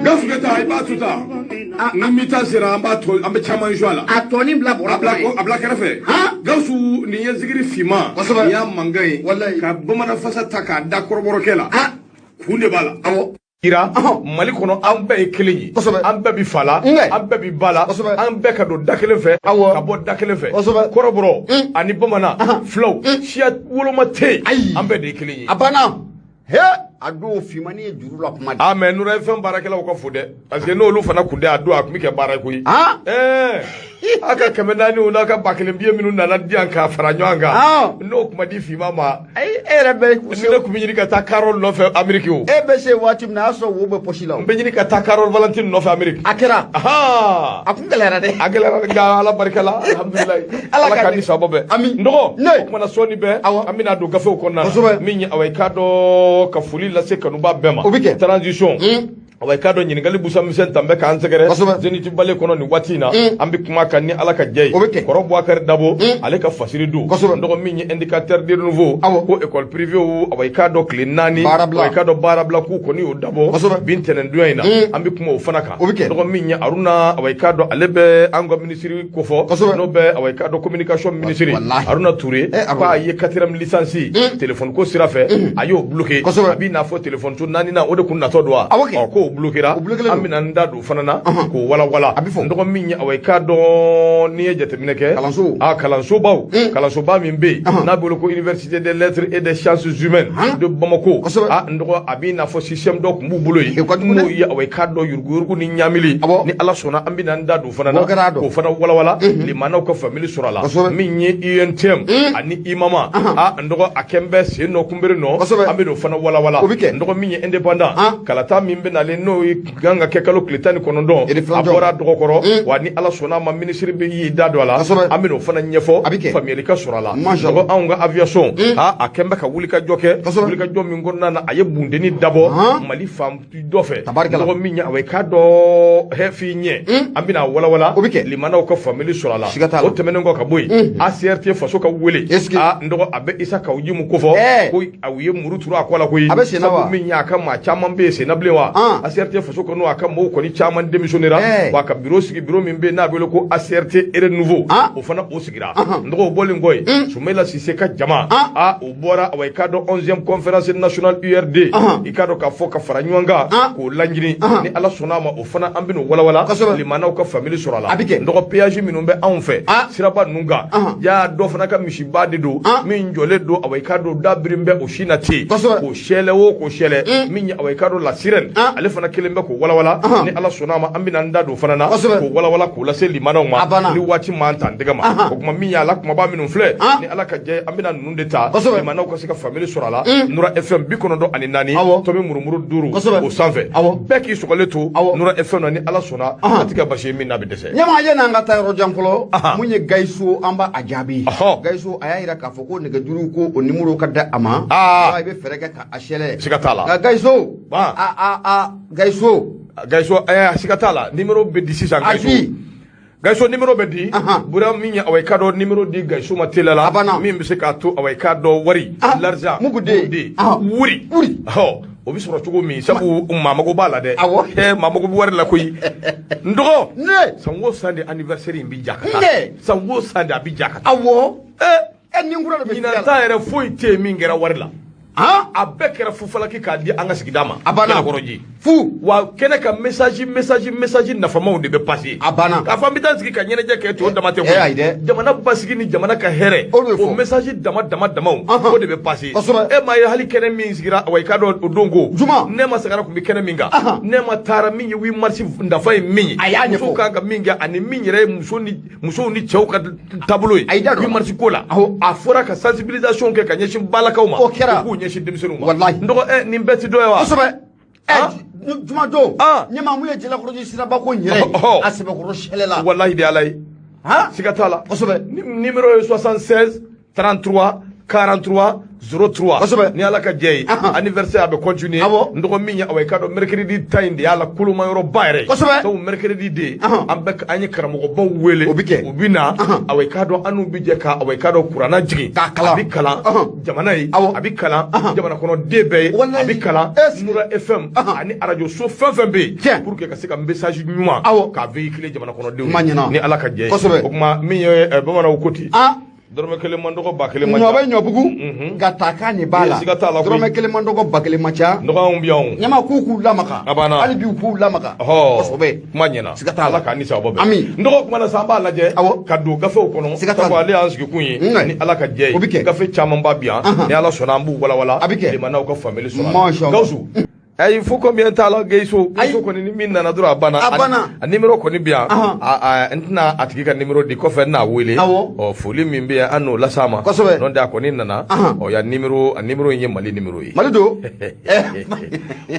Gawusu Keyita, i b'a to tan, ni mi-temps sera, an b'a to, an bɛ caman jouer a la. A tɔnin bila bɔrɔ A bila kɔnɔ yen. A bila kɛrɛfɛ. Han? Gawusu, nin ye zikiri finman. Kosɛbɛ. Nin y'a mankan ye. Walayi. Ka bamanan fasa ta k'a da kɔrɔbɔrɔkɛ la. Han? Kun de b'a la. Yira Mali kɔnɔ, an bɛɛ ye kelen ye. Kosɛbɛ. An bɛɛ bi fa la, Nkɛ. an bɛɛ bi ba la. Kosɛbɛ. An bɛɛ ka don da kelen fɛ, ka bɔ da kelen fɛ. Kɔrɔbɔrɔ ani bamanan, filaw, siya woloma tɛ yen. Ayi. An bɛɛ de ye kelen ye. A banna he, a don finmani ye juru la kuma de. Ah, mais Nura FM baarakɛlaw ka fo dɛ, parce que n'olu fana kun tɛ, a don a tun bɛ kɛ baara ye koyi. Han? Ɛɛ, a ka 400 o n'a ka 1000 biye minnu nana di yan k'a fara ɲɔgɔn kan, n'o kuma di finman ma, Ayi, e yɛrɛ bɛ ni ne tun bɛ ɲini ka taa Karol nɔfɛ Amérique o. E bɛ se waati min na, a y'a sɔrɔ wo bɛ pɔsi la o. N bɛ ɲini ka taa Karol Valentine nɔfɛ Amérique. A kɛra. Ahan. A kun gɛlɛyara dɛ. A gɛlɛyara, nka Ala barika la, alhamdulilayi. Ala Ala ka k'a ni- ni sababa bɛɛ. Ami. N dɔgɔ, Ne. o kumana sɔɔni bɛɛ, an bɛna don gafew kɔnɔna na. Min ye, awa, i k'a dɔn ka foli lase kanuba bɛɛ ma. O bɛ kɛ. Transition, awa, i k'a dɔn ɲininkali busa misɛn tan bɛ k'an sɛgɛrɛ Zénith Ballet kɔnɔ nin waati in na. An bɛ kuma kan ni Ala ka jɛ ye. O bɛ kɛ. Kɔrɔ Boubacar Dabo, ale ka fasiri don. N dɔgɔ, min ye indicateur de renouveau, ko école privée, awa, i k'a dɔn tile 4, Baarabila. awa, i k'a dɔn baarabila k'u kɔni y'o dabɔ bi ntɛnɛndonya in na. An bɛ kuma o fana kan. O bɛ kɛ. N dɔgɔ, min ye Aruna, awa, i k'a dɔn ale bɛ an ka minisiri kofɔ, n'o bɛ, awa, i k'a dɔn communication minisiri, Walahi. Aruna Touré, Eh, Aruna. k'a ye quatrième licence téléphone ko sira fɛ, a y'o bloqué. A b'i n'a fɔ téléphone so naaninan o de kun natɔ don wa. Awɔ kɛ. Ɔ, k'o bloquéra. O bloqué An don. bɛna n da don o fana na k'o walawala. A bɛ fɔ. N dɔgɔ, min ye, awa, i k'a dɔn n'i ye jateminɛ kɛ, Kalanso. A kalansobaw, kalansoba min bɛ yen n'a bolo ko Université des lettres et des sciences humaines de Bamako. A n dɔgɔ, a b'i n'a fɔ système dɔ tun b'u bolo yen, O ka jugu dɛ. n'o ye, awa, i k'a dɔn yuruguyurugu ni ɲamili. Ni Ala sɔnna, an bɛna n da don o fana na O kɛra a dɔn. k'o fana walawala, limanaw ka faamuyali sɔrɔ a la. Min ye UNTM ani IMAMA, a n dɔgɔ, a kɛn bɛ sen nɔ kunbere nɔ. An bɛ n'o fana walawala. O bɛ kɛ. N dɔgɔ, min ye indépendant, kalata min bɛ nalen, n'o ye kan ka kɛ kalo tile 19, a Référendum. bɔra a dɔgɔkɔrɔ wa, ni Ala sɔnna a ma, minisiri bɛ y'i da don a la. An bɛ n'o fana ɲɛfɔ, A bɛ kɛ. faamuyali ka sɔrɔ a la. Masha Allah. Dɔgɔ, anw ka aviation, a kɛn bɛ ka wulikajɔ kɛ, wulikajɔ min kɔnɔna na, a ye bundeni dabɔ Mali fan dɔ fɛ. Tabarikala. Dɔgɔ, min ye, awa, i k'a dɔn hɛfi ɲɛ, an bɛna walawala, O bɛ kɛ. limanaw ka faamuyali sɔrɔ a la. Siga t'a la. O tɛmɛnen kɔ ka bɔ yen, ACRT faso ka wele, Est-ce que- a n dɔgɔ, a bɛ Isa Kawu Jim kofɔ, ko u ye muru turu a kɔ la koyi. A bɛ sen na wa? Sabu min ye, a ka maa caman bɛ yen sen na bilen wa. ACRT faso kɔnɔ, a ka mɔgɔw kɔni caman démissionnera. Wa ka bureau sigi, bureau min bɛ yen n'a bɛ wele ko ACRT Renouveau, o fana o sigira. N dɔgɔ, o bɔlen kɔ yen, Soumaïla Cissé ka jama, a o bɔra, awa, i k'a dɔn 11e conférence nationale URD, i k'a dɔn k'a fɔ ka fara ɲɔgɔn kan k'o laɲini, ni Ala sɔnna a ma, o fana an bɛ n'o walawala, limanaw ka faamuyali sɔrɔ a la. A bɛ kɛ. N dɔgɔ, péage minnu bɛ anw fɛ siraba ninnu kan, ya dɔ fana ka misiba de don min jɔlen don, awa, i k'a dɔn da birin bɛ o si na ten, k'o sɛlɛ o k'o sɛlɛ. Min ye, awa, i k'a dɔn la sirène, ale fana kelen bɛ k'o walawala. Ni Ala sɔnna a ma, an bɛna an da don o fana na k'o walawala k'o lase limanaw ma A banna. ni waati m'an ta n tɛgɛ ma. O tuma, min ye a la kumaba minnu filɛ, ni Ala ka jɛ, an bɛna ninnu de ta, limanaw ka se ka faamuyali sɔrɔ a la. Nura FM 94 tomi murumuru 5 o sanfɛ, bɛɛ k'i sɔgɔlen to Nura FM na. Ni Ala sɔnna, a ti ka basi ye min n'a bɛ dɛsɛ. Ɲama, yan'an ka taa yɔrɔ jan fɔlɔ, mun ye Gayiso, an b'a a jaabi. Gayiso a y'a yira k'a fɔ ko nɛgɛjuru ko o nimoro ka da a ma. I bɛ fɛɛrɛ kɛ ka a sɛlɛ. Siga t'a la. Nka Gayiso, a a a Gayiso. Gayiso, siga t'a la, nimero bɛ di sisan. A Gayiso, di. Gayiso nimero bɛ di. Bura, min ye, awa, i k'a dɔn nimero di Gayiso ma teliya la, A banna. min bɛ se k'a to, awa, i k'a dɔn wari, l'argent, mugu den. den wuri Wuri. Ɔ, o bɛ sɔrɔ cogo min, sabu maa mago b'a la dɛ. Awɔ. Maa mago bɛ wari la koyi, n dɔgɔ. Ne. San o san de anniversaire in bɛ ja ka taa. Ne. San o san de a bɛ ja ka taa. Awɔ. Ɛ, nin kura de bɛ Ɲinan fiyɛ ta la. yɛrɛ, foyi tɛ yen min kɛra wari la. A bɛɛ kɛra fufalaki k'a di an ka sigida ma. A banna. Jalakɔrɔji. Fu. Wa kɛnɛ ka message, message, message nafamaw de bɛ passer. A banna. K'a fɔ an bɛ taa sigi ka ɲɛnajɛ kɛ to dama tɛ koyi. Eh, ayi dɛ. Jamana basigi ni jamana ka hɛrɛ, O de bɛ fɔ. o message dama dama damaw, o de bɛ passer. E m'a ye hali kɛnɛ min sigira, wa i k'a dɔn o don ko Juma. Nɛma Sagara tun bɛ kɛnɛ min kan, Nɛma taara, min ye 8 mars nafa ye min ye, A y'a ɲɛfɔ. musow kan ka min kɛ ani min yɛrɛ ye muso ni musow ni cɛw ka taabolo ye A y'i da don. 8 mars ko la, a fɔra ka sensibilisation kɛ ka ɲɛsin balakaw ma, O kɛra. u k'u ɲɛsin denmisɛnninw ma. Walahi. N dɔgɔ, nin bɛɛ ti dɔ ye wa? Kosɛbɛ. Ɛ, juma don, Ah. ɲɛma, mun ye Jalakɔrɔji siraba ko in yɛrɛ ye, a sɛbɛkɔrɔ sɛlɛ la. Walahi de Ala ye. Han? Siga t'a la. Kosɛbɛ. Numéro ye 76 33 43. 03. Kosɛbɛ. Ni Ala ka jɛ ye, anniversaire a bɛ continuer. Awɔ. N dɔgɔ min ye, awa, i k'a dɔn, mercredi ta in de y'a la kolomayɔrɔba yɛrɛ ye. Kosɛbɛ. Sabu mercredi de an bɛ an ye karamɔgɔbaw wele. O bɛ kɛ. U bɛ na, awa, i k'a dɔn, an n'u bɛ jɛ ka, awa, i k'a dɔn, kuranna jigin. K'a kalan. A bɛ kalan jamana ye. Awɔ. A bɛ kalan jamana kɔnɔden bɛɛ ye. Walayi. A bɛ kalan Est-ce que- Mura FM ani arajo so fɛn fɛn bɛ yen. Tiɲɛ. Pour que ka se ka message ɲuman Awɔ. k'a véhiculer jamana kɔnɔdenw Kuma ɲɛna. ni Ala ka jɛ ye. Kosɛbɛ. O tuma min ye bamananw ko ten. Ah. Dɔrɔmɛ kelen man dɔgɔ, ba kelen man Ɲɔ ca. bɛ ɲɔbugu, nka takan de b'a la. Siga t'a la koyi. Dɔrɔmɛ kelen man dɔgɔ, ba kelen man ca. Nɔgɔyanw bɛ yan o. Ɲama k'u k'u lamaga. A banna. Hali bi u k'u lamaga. Ɔhɔ. Kosɛbɛ. Kuma ɲɛna. Siga t'a la. Ala k'an ni sababa bɛn. Ami. N dɔgɔ, kuma na sa, an b'a lajɛ. Awɔ. Ka don gafew kɔnɔ. Siga t'a la. Sabu ale y'an sigi kun ye. Mm. Ni Ala ka jɛ ye. O bɛ kɛ. Gafe caman ba bi yan. Ni Ala sɔnna, an b'u walawala. A bɛ kɛ. Limanaw ka faamuyali sɔrɔ a la. Masha Allah. Gawusu. Ayi, fo combien t'a la Gayiso. Ayi. Gayiso kɔni, ni min nana dɔrɔn, a banna. A banna. A numéro kɔni bɛ yan. Ahan. A n tɛna a tigi ka numéro di kɔfɛ, n n'a wele. Awɔ. Ɔ, foli min bɛ yan, an n'o las'a ma. Kosɛbɛ. N'o tɛ, a kɔni nana. Ahan. Ɔ, yan numéro, a numéro in ye Mali numéro ye. Mali don.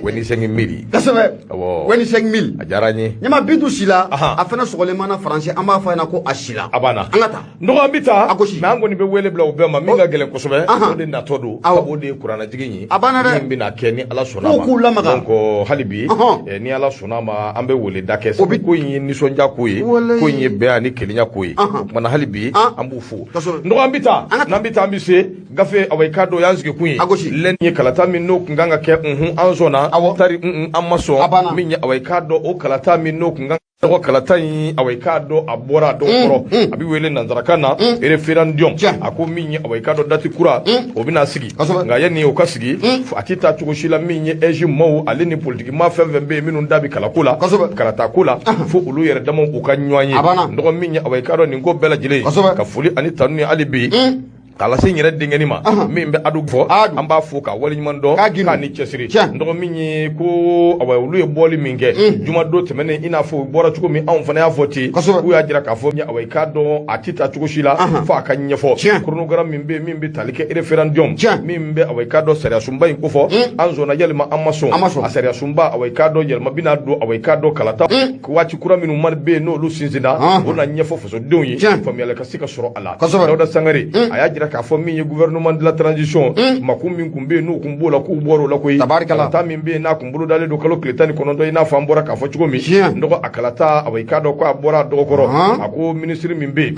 Wɛni mili. Kosɛbɛ. Awɔ. Wɛni 5000. A diyara n ye. Ɲama Bintu Sila. Ahan. A fana sɔgɔlen mana faransi, an b'a fɔ a ɲɛna ko a sila. A banna. An ka taa. N dɔgɔ, an bɛ taa. A gosi. Mais an kɔni bɛ wele bila u bɛɛ ma. Min ka gɛlɛn kosɛbɛ, Ahan. o de natɔ don. Awɔ. Sabu o de ye kuranɛjigin ye. A banna dɛ. Min bɛna kɛ ni Ala sɔnna K'u ma. k'u lamaga. Donc hali bi, Ɔhɔn. ni Ala sɔnna ma, an bɛ weleda kɛ. O bi- Sabu ko in ye nisɔndiya ko ye. Walayi. Ko in ye bɛn ani kelenya ko ye. Ahan. O kumana hali bi, Ah. an b'u fo. Kosɛbɛ. N dɔgɔ, an bɛ taa. An ka taa. N'an bɛ taa, an bɛ se gafe, awa, i k'a dɔn, y'an sigi kun ye. A gosi. Lɛn ye kalata min n'o kun kan ka kɛ, unhun, an sɔnna. Awɔ. Tari an ma sɔn. A banna. Min ye, awa, i k'a dɔn, o kalata min n'o kun kan dɔgɔ kalata in, awa, i k'a dɔn, a bɔra a dɔw kɔrɔ, a bɛ wele nanzarakan na référendum. Tiɲɛ. A ko min ye, awa, i k'a dɔn, date kura o bɛna sigi. Kosɛbɛ. Nka yanni o ka sigi, a tɛ taa cogo si la min ye AIGE maaw ale ni politiki maa fɛn fɛn bɛ yen minnu da bɛ kalako la, Kosɛbɛ. kalata ko la, fo olu yɛrɛ damaw u ka ɲɔgɔn ye. A banna. N dɔgɔ, min ye, awa, i k'a dɔn, nin ko bɛɛ lajɛlen, Kosɛbɛ. ka foli ani tanu ni hali bi k'a lase n yɛrɛ denkɛni ma min bɛ adu fɔ, Adu. an b'a fo k'a waleɲuman dɔn, K'a gindo. k'a ni cɛsiri. Tiɲɛ. N dɔgɔ, min ye ko, awa, olu ye bɔli min kɛ jumadon tɛmɛnen, i n'a fɔ u bɔra cogo min, anw fana y'a fɔ ten. Kosɛbɛ. K'u y'a jira k'a fɔ, awa, i k'a dɔn, a tɛ taa cogo si la fo a ka ɲɛfɔ. Tiɲɛ. Chronogramme min bɛ yen min bɛ tali kɛ référendum, Tiɲɛ. min bɛ, awa, i k'a dɔn, sariyasunba in kofɔ, an sɔnna yalima an ma sɔn. An ma sɔn. A sariyasunba, awa, i k'a dɔn, yɛlɛma bɛna don, awa, i k'a dɔn, kalata waati kura minnu ma bɛ yen n'olu sinsinna, o na ɲɛfɔ fasodenw ye, Tiɲɛ. faamuyali ka se ka sɔrɔ a la. Kosɛbɛ. Dawuda Sangare a y'a jira k'a fɔ min ye gouvernement de la transition mako min kun bɛ yen n'u kun b'o la, k'u bɔra o la koyi. Tabarikala. Kalata min bɛ yen n'a kun bolodalen don kalo tile 19, i n'a fɔ an bɔra k'a fɔ cogo min. Tiɲɛ. N dɔgɔ, a kalata, awa, i k'a dɔn ko a bɔra a dɔgɔkɔrɔ. A ko minisiri min bɛ yen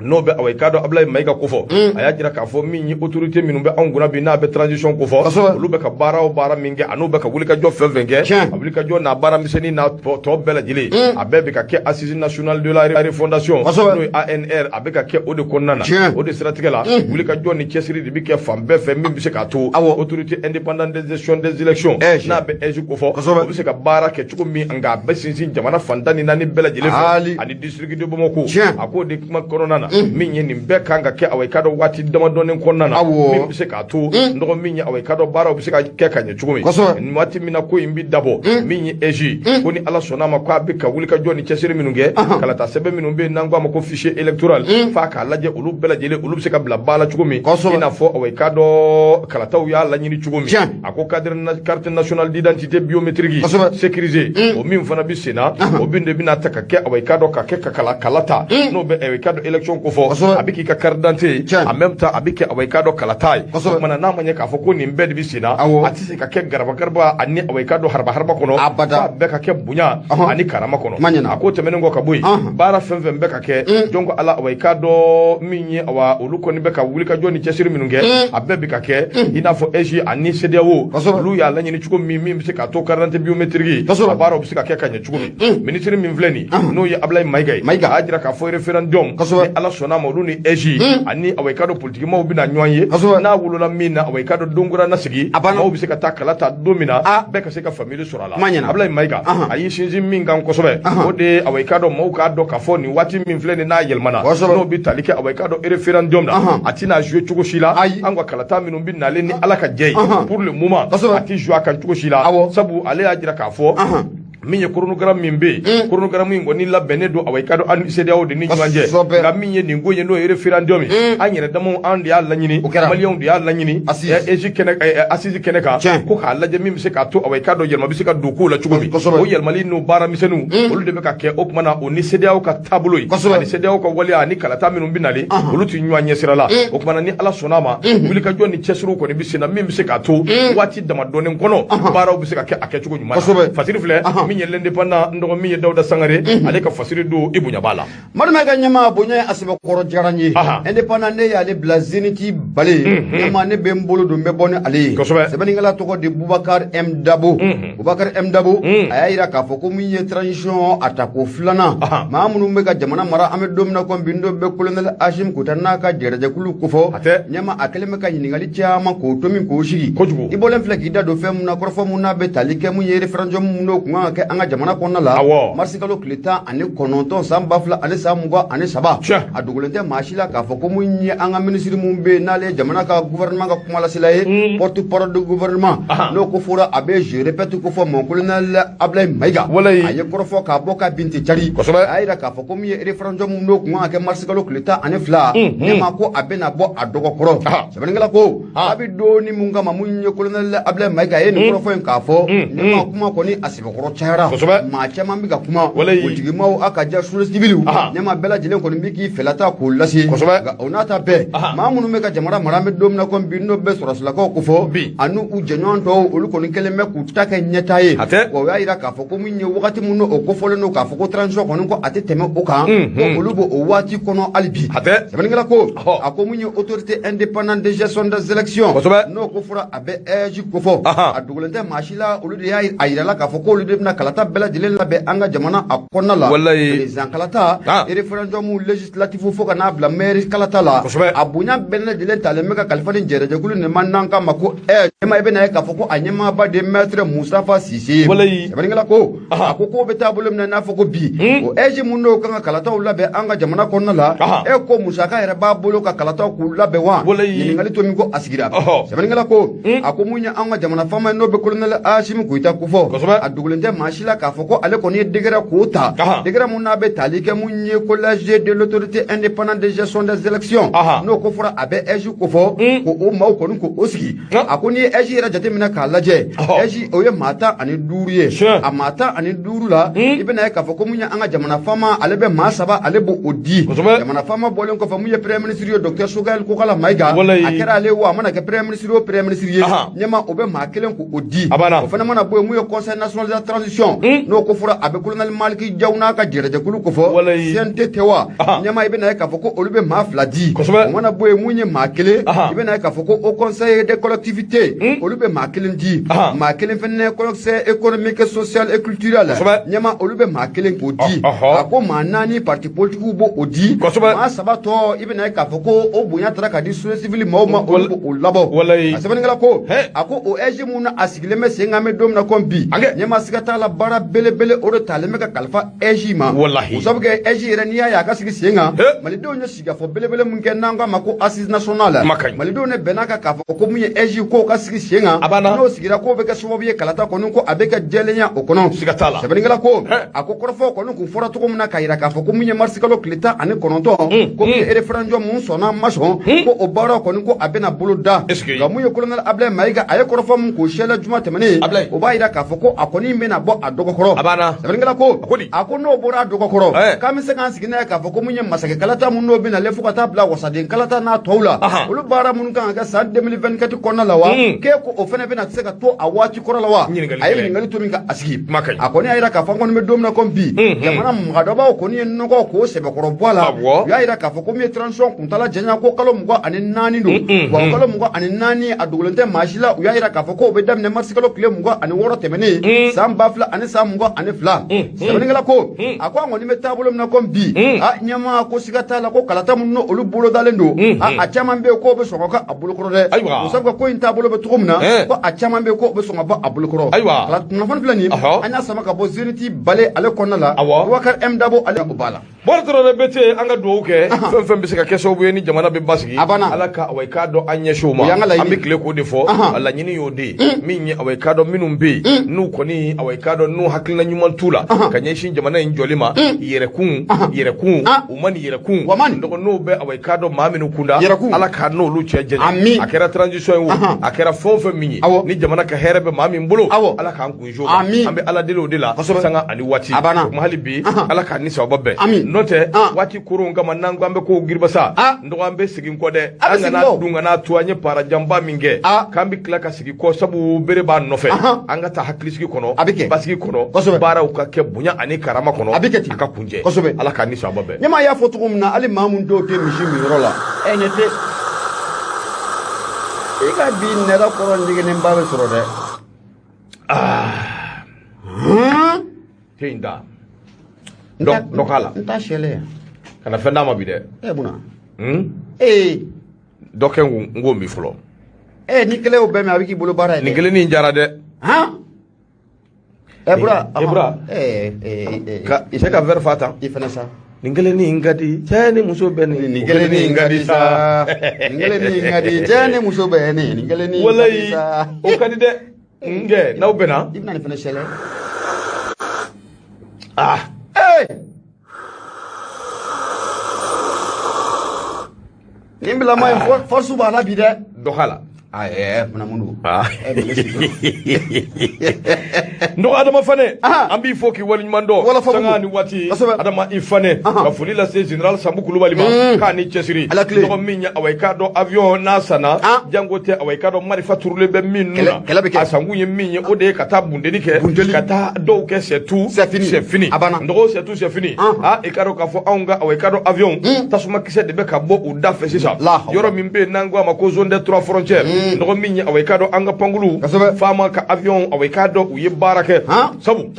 n'o bɛ, awa, i k'a dɔn, Abulaye Mayiga kofɔ, a y'a jira k'a fɔ min ye autorité minnu bɛ anw kunna bi n'a bɛ transition kofɔ, Kosɛbɛ. olu bɛ ka baara o baara min kɛ, a n'u bɛ ka wulikajɔ fɛn fɛn kɛ, Tiɲɛ. a wulikajɔ n'a baara misɛnnin n'a tɔ bɛɛ lajɛlen, a bɛɛ bɛ ka kɛ assise nationale de la refondation, Kosɛbɛ. n'o ye ANR, a bɛ ka kɛ o de kɔnɔna na. Tiɲɛ. O de siratigɛ la, wulikajɔ ni cɛsiri de bɛ kɛ fan bɛɛ fɛ min bɛ se k'a to Awɔ. autorité indépendante de gestion des élections, AIGE. n'a bɛ AIGE kofɔ, Kosɛbɛ. o bɛ se ka baara kɛ cogo min, nka a bɛ sinsin jamana fan 14 bɛɛ lajɛlen fɛ Ali. ani district de Bamako. Tiɲɛ. A k'o de kuma kɔnɔna na, min ye nin bɛɛ kan ka kɛ, awa, i k'a dɔn, waati damadɔnin kɔnɔna na, Awɔ. min bɛ se k'a to, n dɔgɔ, min ye, awa, i k'a dɔn, baaraw bɛ se ka kɛ ka ɲɛ cogo min. Kosɛbɛ. Nin waati min na ko in bɛ dabɔ, min ye AIGE ko ni Ala sɔnna a ma, k'a bɛ ka wulikajɔ ni cɛsiri minnu kɛ, kalata sɛbɛn minnu bɛ yen n'an ko a ma ko fichier électoral, f'a k'a lajɛ olu bɛɛ lajɛlen, olu bɛ se ka bila ba la cogo min, Kosɛbɛ. i n'a fɔ, awa, i k'a dɔn, kalataw y'a laɲini cogo min. Tiɲɛ. A ko carte nationale d'identité biométrique Kosɛbɛ. sécurisée, o min fana bɛ sen na, o bin de bɛna ta ka kɛ, awa, i k'a dɔn, ka kɛ ka kala ta, n'o bɛ, awa, i k'a dɔn, élection kofɔ, Kosɛbɛ. a bɛ k'i ka carte d'identité ye, Tiɲɛ. en même temps a bɛ kɛ, awa, i k'a dɔn, kalata ye. Kosɛbɛ. O kumana n'a ma ɲɛ k'a fɔ ko nin bɛɛ de bɛ sen na, Awɔ. a tɛ se ka kɛ garaba garaba ani, awa, i k'a dɔn, haraba haraba kɔnɔ. Abada. F'a bɛɛ ka kɛ bonya ani karama kɔnɔ. Kuma ɲɛna. A ko tɛmɛnen kɔ ka bɔ yen, baara fɛn fɛn bɛ ka kɛ, jɔn ko Ala, awa, i k'a dɔn, min ye, awa, olu kɔni bɛ ka wulikajɔ ni cɛsiri minnu kɛ, a bɛɛ bɛ ka kɛ i n'a fɔ AIGE ani CEDEAO Kosɛbɛ. olu y'a laɲini cogo min, min bɛ se k'a to carte d'identité biométrique, Kosɛbɛ. a baaraw bɛ se ka kɛ ka ɲɛ cogo min. Minisiri min filɛ nin, n'o ye Abulaye Mayiga ye, Mayiga. a y'a jira k'a fɔ référendum, Kosɛbɛ. ni Ala sɔnna a ma, olu ni AIGE ani, awa, i k'a dɔn, politikimaw bɛna ɲɔgɔn ye. Kosɛbɛ. N'a wolola min na, awa, i k'a dɔn, don kura na sigi, A banna. maaw bɛ se ka taa kala ta don min na, Ah. bɛɛ ka se ka faamuyali sɔrɔ a la. Kuma ɲɛna. Abulaye Mayiga a y'i sinsin min kan kosɛbɛ, o de ye, awa, i k'a dɔn, maaw k'a dɔn k'a fɔ nin waati min filɛ nin n'a yɛlɛmana, Kosɛbɛ. n'o bɛ tali kɛ, awa, i k'a dɔn, référendum na, a tɛna jouer cogo si la. Ayi. An ka kalata minnu bɛ nalen ni Ala ka jɛ ye, pour le moment Kosɛbɛ. a tɛ jouer a kan cogo si la. Awɔ. Sabu ale y'a jira k'a fɔ Min ye chronogramme min bɛ yen, chronogramme in kɔni labɛnnen don, awa, i ka dɔn an CEDEAO de ni ɲɔgɔn cɛ. Nka min ye nin ko ye, n'o ye référendum ye, an yɛrɛ damaw, an de y'a laɲini, maliyɛnw de y'a laɲini AIGE kɛnɛ, assise kɛnɛ kan, ko k'a lajɛ min bɛ se k'a to, awa, i ka dɔn yɛlɛma bɛ se ka don kow la cogo min. O yɛlɛmali n'o baara misɛnninw, olu de bɛ ka kɛ. O tuma na, o ni CEDEAO ka taabolo ye ani CEDEAO ka waleya ani kalata minnu bɛ nalen, olu tɛ ɲɔgɔn ɲɛsira la. O tuma na, ni Ala sɔnna a ma, wulikajɔ ni cɛsiriw kɔni bɛ sen na, min bɛ se k'a to waati damadɔnin kɔnɔ, baaraw bɛ se ka kɛ a kɛcogo ɲuman na. Fasiri filɛ min ye L'Indépendant, n dɔgɔ, min ye Dawuda Sangare, ale ka fasiri don, i bonya b'a la. Madame ka ɲɛmaa, bonya a sɛbɛkɔrɔ diyara n ye. Indépendant, ne y'ale bila Zénith bale. Ɲɛmaa, ne bɛ n bolo don, n bɛ bɔ ni ale ye. Sɛbɛnnikɛla tɔgɔ de Boubacar M Dabo. Boubacar M Dabo, a y'a yira k'a fɔ ko min ye transition a tako filanan, maa minnu bɛ ka jamana mara, an bɛ don min na komi bi, n'o bɛ colonel Assimi Goïta n'a ka jɛrɛjɛkulu kofɔ. Ɲɛma, a kɛlen bɛ ka ɲininkali caman k'o tomi k'o sigi. Kojugu. I bɔlen filɛ k'i da don fɛn mun na, kɔrɔfɔ mun n'a bɛ tali kɛ mun ye référendum mun n'o kun kan ka kɛ an ka jamana kɔnɔna la marisikalo tile 19 san 2023. A dogolen tɛ maa si la k'a fɔ ko mun ye an ka minisiri mun bɛ yen, n'ale ye jamana ka gouvernement ka kumalasela ye, porte parole du gouvernement, n'o ko fɔra a bɛ, je répète, ko fɔ mon colonel Ablaye Maïga, a ye kɔrɔfɔ k'a bɔ ka bin tɛ cari. A y'a yira k'a fɔ ko min ye référendum mun n'o kun kan ka kɛ marisikalo tile 12, ne ma ko a bɛna bɔ a dɔgɔkɔrɔ. Sɛbɛnnikɛla ko a bɛ donni mun kama, mun ye colonel Ablaye Maïga ye nin kɔrɔfɔ in k'a fɔ, ne ma kuma kɔni a sɛbɛkɔrɔ cayara, maa caman bɛ ka kuma, politigimaw a ka ja société civile, ɲɛma bɛɛ lajɛlen kɔni bɛ k'i fɛlata k'o lase. Nka o n'a ta bɛɛ, maa minnu bɛ ka jamana mara, an bɛ don min na komi bi, n'o bɛ sɔrɔsilakaw ko fɔ ani u jɛɲɔgɔn tɔw, olu kɔni kɛlen bɛ k'u ta kɛ ɲɛtaa ye. Wa o y'a yira k'a fɔ ko min ye wagati min o kofɔlen don k'a fɔ ko transition kɔni ko a tɛ tɛmɛ o kan, ko olu b'o o waati kɔnɔ hali bi. Sɛbɛnnikɛla ko a ko mun ye autorité indépendante de gestion des élections, n'o ko fɔra a bɛ AIGE kofɔ, a dogolen tɛ maa si la, olu de y'a yira la k'a fɔ k'olu de bɛna kalata bɛɛ lajɛlen labɛn an ka jamana a kɔnɔna la, président kalata, référendum, législatif, fo ka n'a bila maire kalata la. A bonya bɛɛ lajɛlen talen bɛ ka kalifa ni jɛrɛjɛkulu nin ma, n'an k'a ma ko ɲɛma, i bɛna ye k'a fɔ ko a ɲɛmaaba de maître Moustapha Cissé. Sɛbɛnnikɛla ko a ko k'o bɛ taabolo min na, n'a fɔ ko bi o AIGE mun n'o kan ka kalataw labɛn an ka jamana kɔnɔna la, e ko musaka yɛrɛ b'a bolo ka kalataw k'u labɛn wa? Ɲininkali to min ko a sigira. Sɛbɛnnikɛla ko a ko mun ye an ka jamana faama ye, n'o bɛ colonel Assimi Goïta kofɔ, a dogolen tɛ maa si la k'a fɔ ko ale kɔni ye décret k'o ta, décret mun n'a bɛ tali kɛ mun ye collège de l'autorité indépendante de gestion des élections, n'o ko fɔra a bɛ AIGE kofɔ, ko o maaw kɔni k'o sigi. A ko n'i ye AIGE yɛrɛ jateminɛ k'a lajɛ, AIGE o ye maa 15 ye. A maa 15 la, i bɛna ye k'a fɔ ko mun ye an ka jamana faama, ale bɛ maa 3, ale b'o di. Jamana faama bɔlen kɔfɛ, mun ye premier ministre ye, docteur Choguel Kokalla Maïga, a kɛra ale wo, a mana kɛ premier ministre o premier ministre ye, ɲɛma, o bɛ maa 1 k'o di. O fana mana bɔ yen, mun ye conseil national de la transition, n'o ko fɔra a bɛ colonel Malick Diaw n'a ka jɛrɛjɛkulu kofɔ, CNT tɛ wa, ɲɛma, i bɛna ye k'a fɔ ko olu bɛ maa 2 di. O mana bɔ yen, mun ye maa 1, i bɛna ye k'a fɔ ko au conseil des collectivités, olu bɛ maa 1 di. Maa 1 fɛnɛ, conseil économique, social et culturel, ɲɛma, olu bɛ maa 1 k'o di. A ko maa 4 parti politique b'o di. Maa 3 tɔ, i bɛna ye k'a fɔ ko o bonya taara ka di société civile maaw ma, olu b'o labɔ. A sɛbɛnnikɛla ko a ko o AIGE mun na a sigilen bɛ sen kan, an bɛ don min na komi bi, ɲɛma, siga t'a la, baara belebele o de talen bɛ ka kalifa AIGE ma. O sabu kɛ AIGE yɛrɛ, n'i y'a ye a ka sigi sen kan, malidenw ye sigikafɔ belebele mun kɛ, n'an k'a ma ko assise nationale, malidenw ne bɛnna kan k'a fɔ ko mun ye AIGE k'o ka sigi sen kan, n'o sigira k'o bɛ kɛ sababu ye kalata kɔni ko a bɛ kɛ jɛlenya o kɔnɔ. Sɛbɛnnikɛla ko a ko kɔrɔfɔ kɔni kun fɔra cogo min na k'a yira k'a fɔ ko mun ye marisikalo tile 19, ko mun ye référendum mun sɔnna ma sɔn, ko o baara kɔni ko a bɛna bolo da. Nka mun ye colonel Ablaye Maïga, a ye kɔrɔfɔ mun k'o siyɛlɛ juma tɛmɛnen, o b'a yira k'a fɔ ko a kɔni bɛna bɔ a dɔgɔkɔrɔ. Sɛbɛnnikɛla ko a ko n'o bɔra a dɔgɔkɔrɔ, k'an bɛ se k'an sigi n'a ye k'a fɔ ko mun ye masakɛ kalata mun n'o bɛna le fo ka taa bila wasaden kalata n'a tɔw la, olu baara minnu kan ka kɛ san 2024 kɔnɔna la wa, k'e ko o fana bɛna se ka to a waati kɔrɔ la wa? A ye ɲininkali to min ka a sigi, a kɔni y'a yira k'a fɔ an kɔni bɛ don min na komi bi, jamana magadɔbaw kɔni ye nɔgɔ k'o sɛbɛkɔrɔ bɔ a la. U y'a yira k'a fɔ ko min ye transition kuntala janya, ko kalo 24 don. Wa kalo 24, a dogolen tɛ maa si la, u y'a yira k'a fɔ k'o bɛ daminɛ marisikalo tile 26 tɛmɛnen san 2022. Sɛbɛnnikɛla ko a ko an kɔni bɛ taabolo min na komi bi, a ɲɛmaa, ko siga t'a la ko kalata minnu olu bolodalen don, a caman bɛ yen k'o bɛ sɔn ka kɛ a bolokɔrɔ dɛ. O sabu ko in taabolo bɛ cogo min na, ko a caman bɛ yen k'o bɛ sɔn ka bɔ a bolokɔrɔ. Kunnafoni filɛ nin, an y'a sama ka bɔ Zénith bale ale kɔnɔna la, Boubacar M Dabo ale o b'a la. Bɔra dɔrɔn bɛ te an ka dugawu kɛ fɛn fɛn bɛ se ka kɛ sababu ye ni jamana bɛ basigi Ala ka awa i k'a dɔn an ɲɛsin o ma an bɛ tile k'o de fɔ a laɲini y'o de ye min ye awa i k'a dɔn minnu bɛ yen n'u kɔni awa i k'a dɔn n'u hakilina ɲuman t'u la ka ɲɛsin jamana in jɔli ma yɛrɛkun yɛrɛkun u ma nin yɛrɛkun dɔgɔ n'o bɛ awa i k'a dɔn maa minnu kunda Ala k'a n'olu cɛ janya a kɛra transition ye o a kɛra fɛn o fɛn min ye ni jamana ka hɛrɛ bɛ maa min bolo Ala k'an kun jo an bɛ Ala deli o de la sanga ani waati o kuma hali bi Ala k'a ni sababa bɛn n'o tɛ waati koron kama n'an ko an bɛ kow giribasa n dɔgɔ an bɛ segin kɔ dɛ an kana dun kana to an ye parajanba min kɛ k'an bɛ tila ka segin kɔ sabu bere b'a nɔfɛ an ka taa hakilisigi kɔnɔ basigi kɔnɔ baaraw ka kɛ bonya ani karama kɔnɔ a bɛ kɛ ten a ka kunjɛ Ala k'a ni sababa bɛn. Ɲɛmaa y'a fɔ cogo min na hali maa mun dɔw tɛ misi minyɔrɔ la ɛ ɲɛ tɛ i ka bi nɛrɛ kɔrɔ ndegenenba bɛ sɔrɔ dɛ. Te in da dɔ k'a la n t'a sɛlɛ yan kana fɛn d'a ma bi dɛ. E mun na? Ee dɔ kɛ n k'o min fɔlɔ. Ni kelen y'o bɛɛ min a bɛ k'i bolo baara ye dɛ. Nin kelen nin jara dɛ. Bura Bura ka cɛ ka verre fa tan. I fana sa. Nin kelen nin ka di cɛ ni muso bɛ nin. Nin kelen nin ka di sa. Nin kelen nin ka di cɛ ni muso bɛ nin. Nin kelen nin ka di sa. Walayi o ka di dɛ. Nkɛ n'aw bɛnna. I bɛna nin fana sɛlɛ. Nin bilama in force b'a la bi dɛ. Dɔ k'a la. Fana mun don. N dɔgɔ Adama Fane an b'i fo k'i waleɲuman dɔn sanga ni waati Adama i Fane ka foli lase général Sanbu Kulubali ma k'a ni cɛsiri dɔgɔ min ye awa i k'a dɔn avion n'a sanna jango tɛ awa i k'a dɔn marifa turulen bɛ min nun na a sankun ye min ye o de ye ka taa bunteni kɛ ka taa dɔw kɛ sɛtu sɛfini dɔgɔ sɛtu sɛfini i k'a dɔn k'a fɔ anw ka awa i k'a dɔn avion tasuma kisɛ de bɛ ka bɔ u da fɛ sisan yɔrɔ min bɛ yen n'an ko a ma ko zone des trois frontières dɔgɔ min ye awa i k'a dɔn an ka pankulu faama ka avion awa i k'a dɔn u ye baara kɛ sabu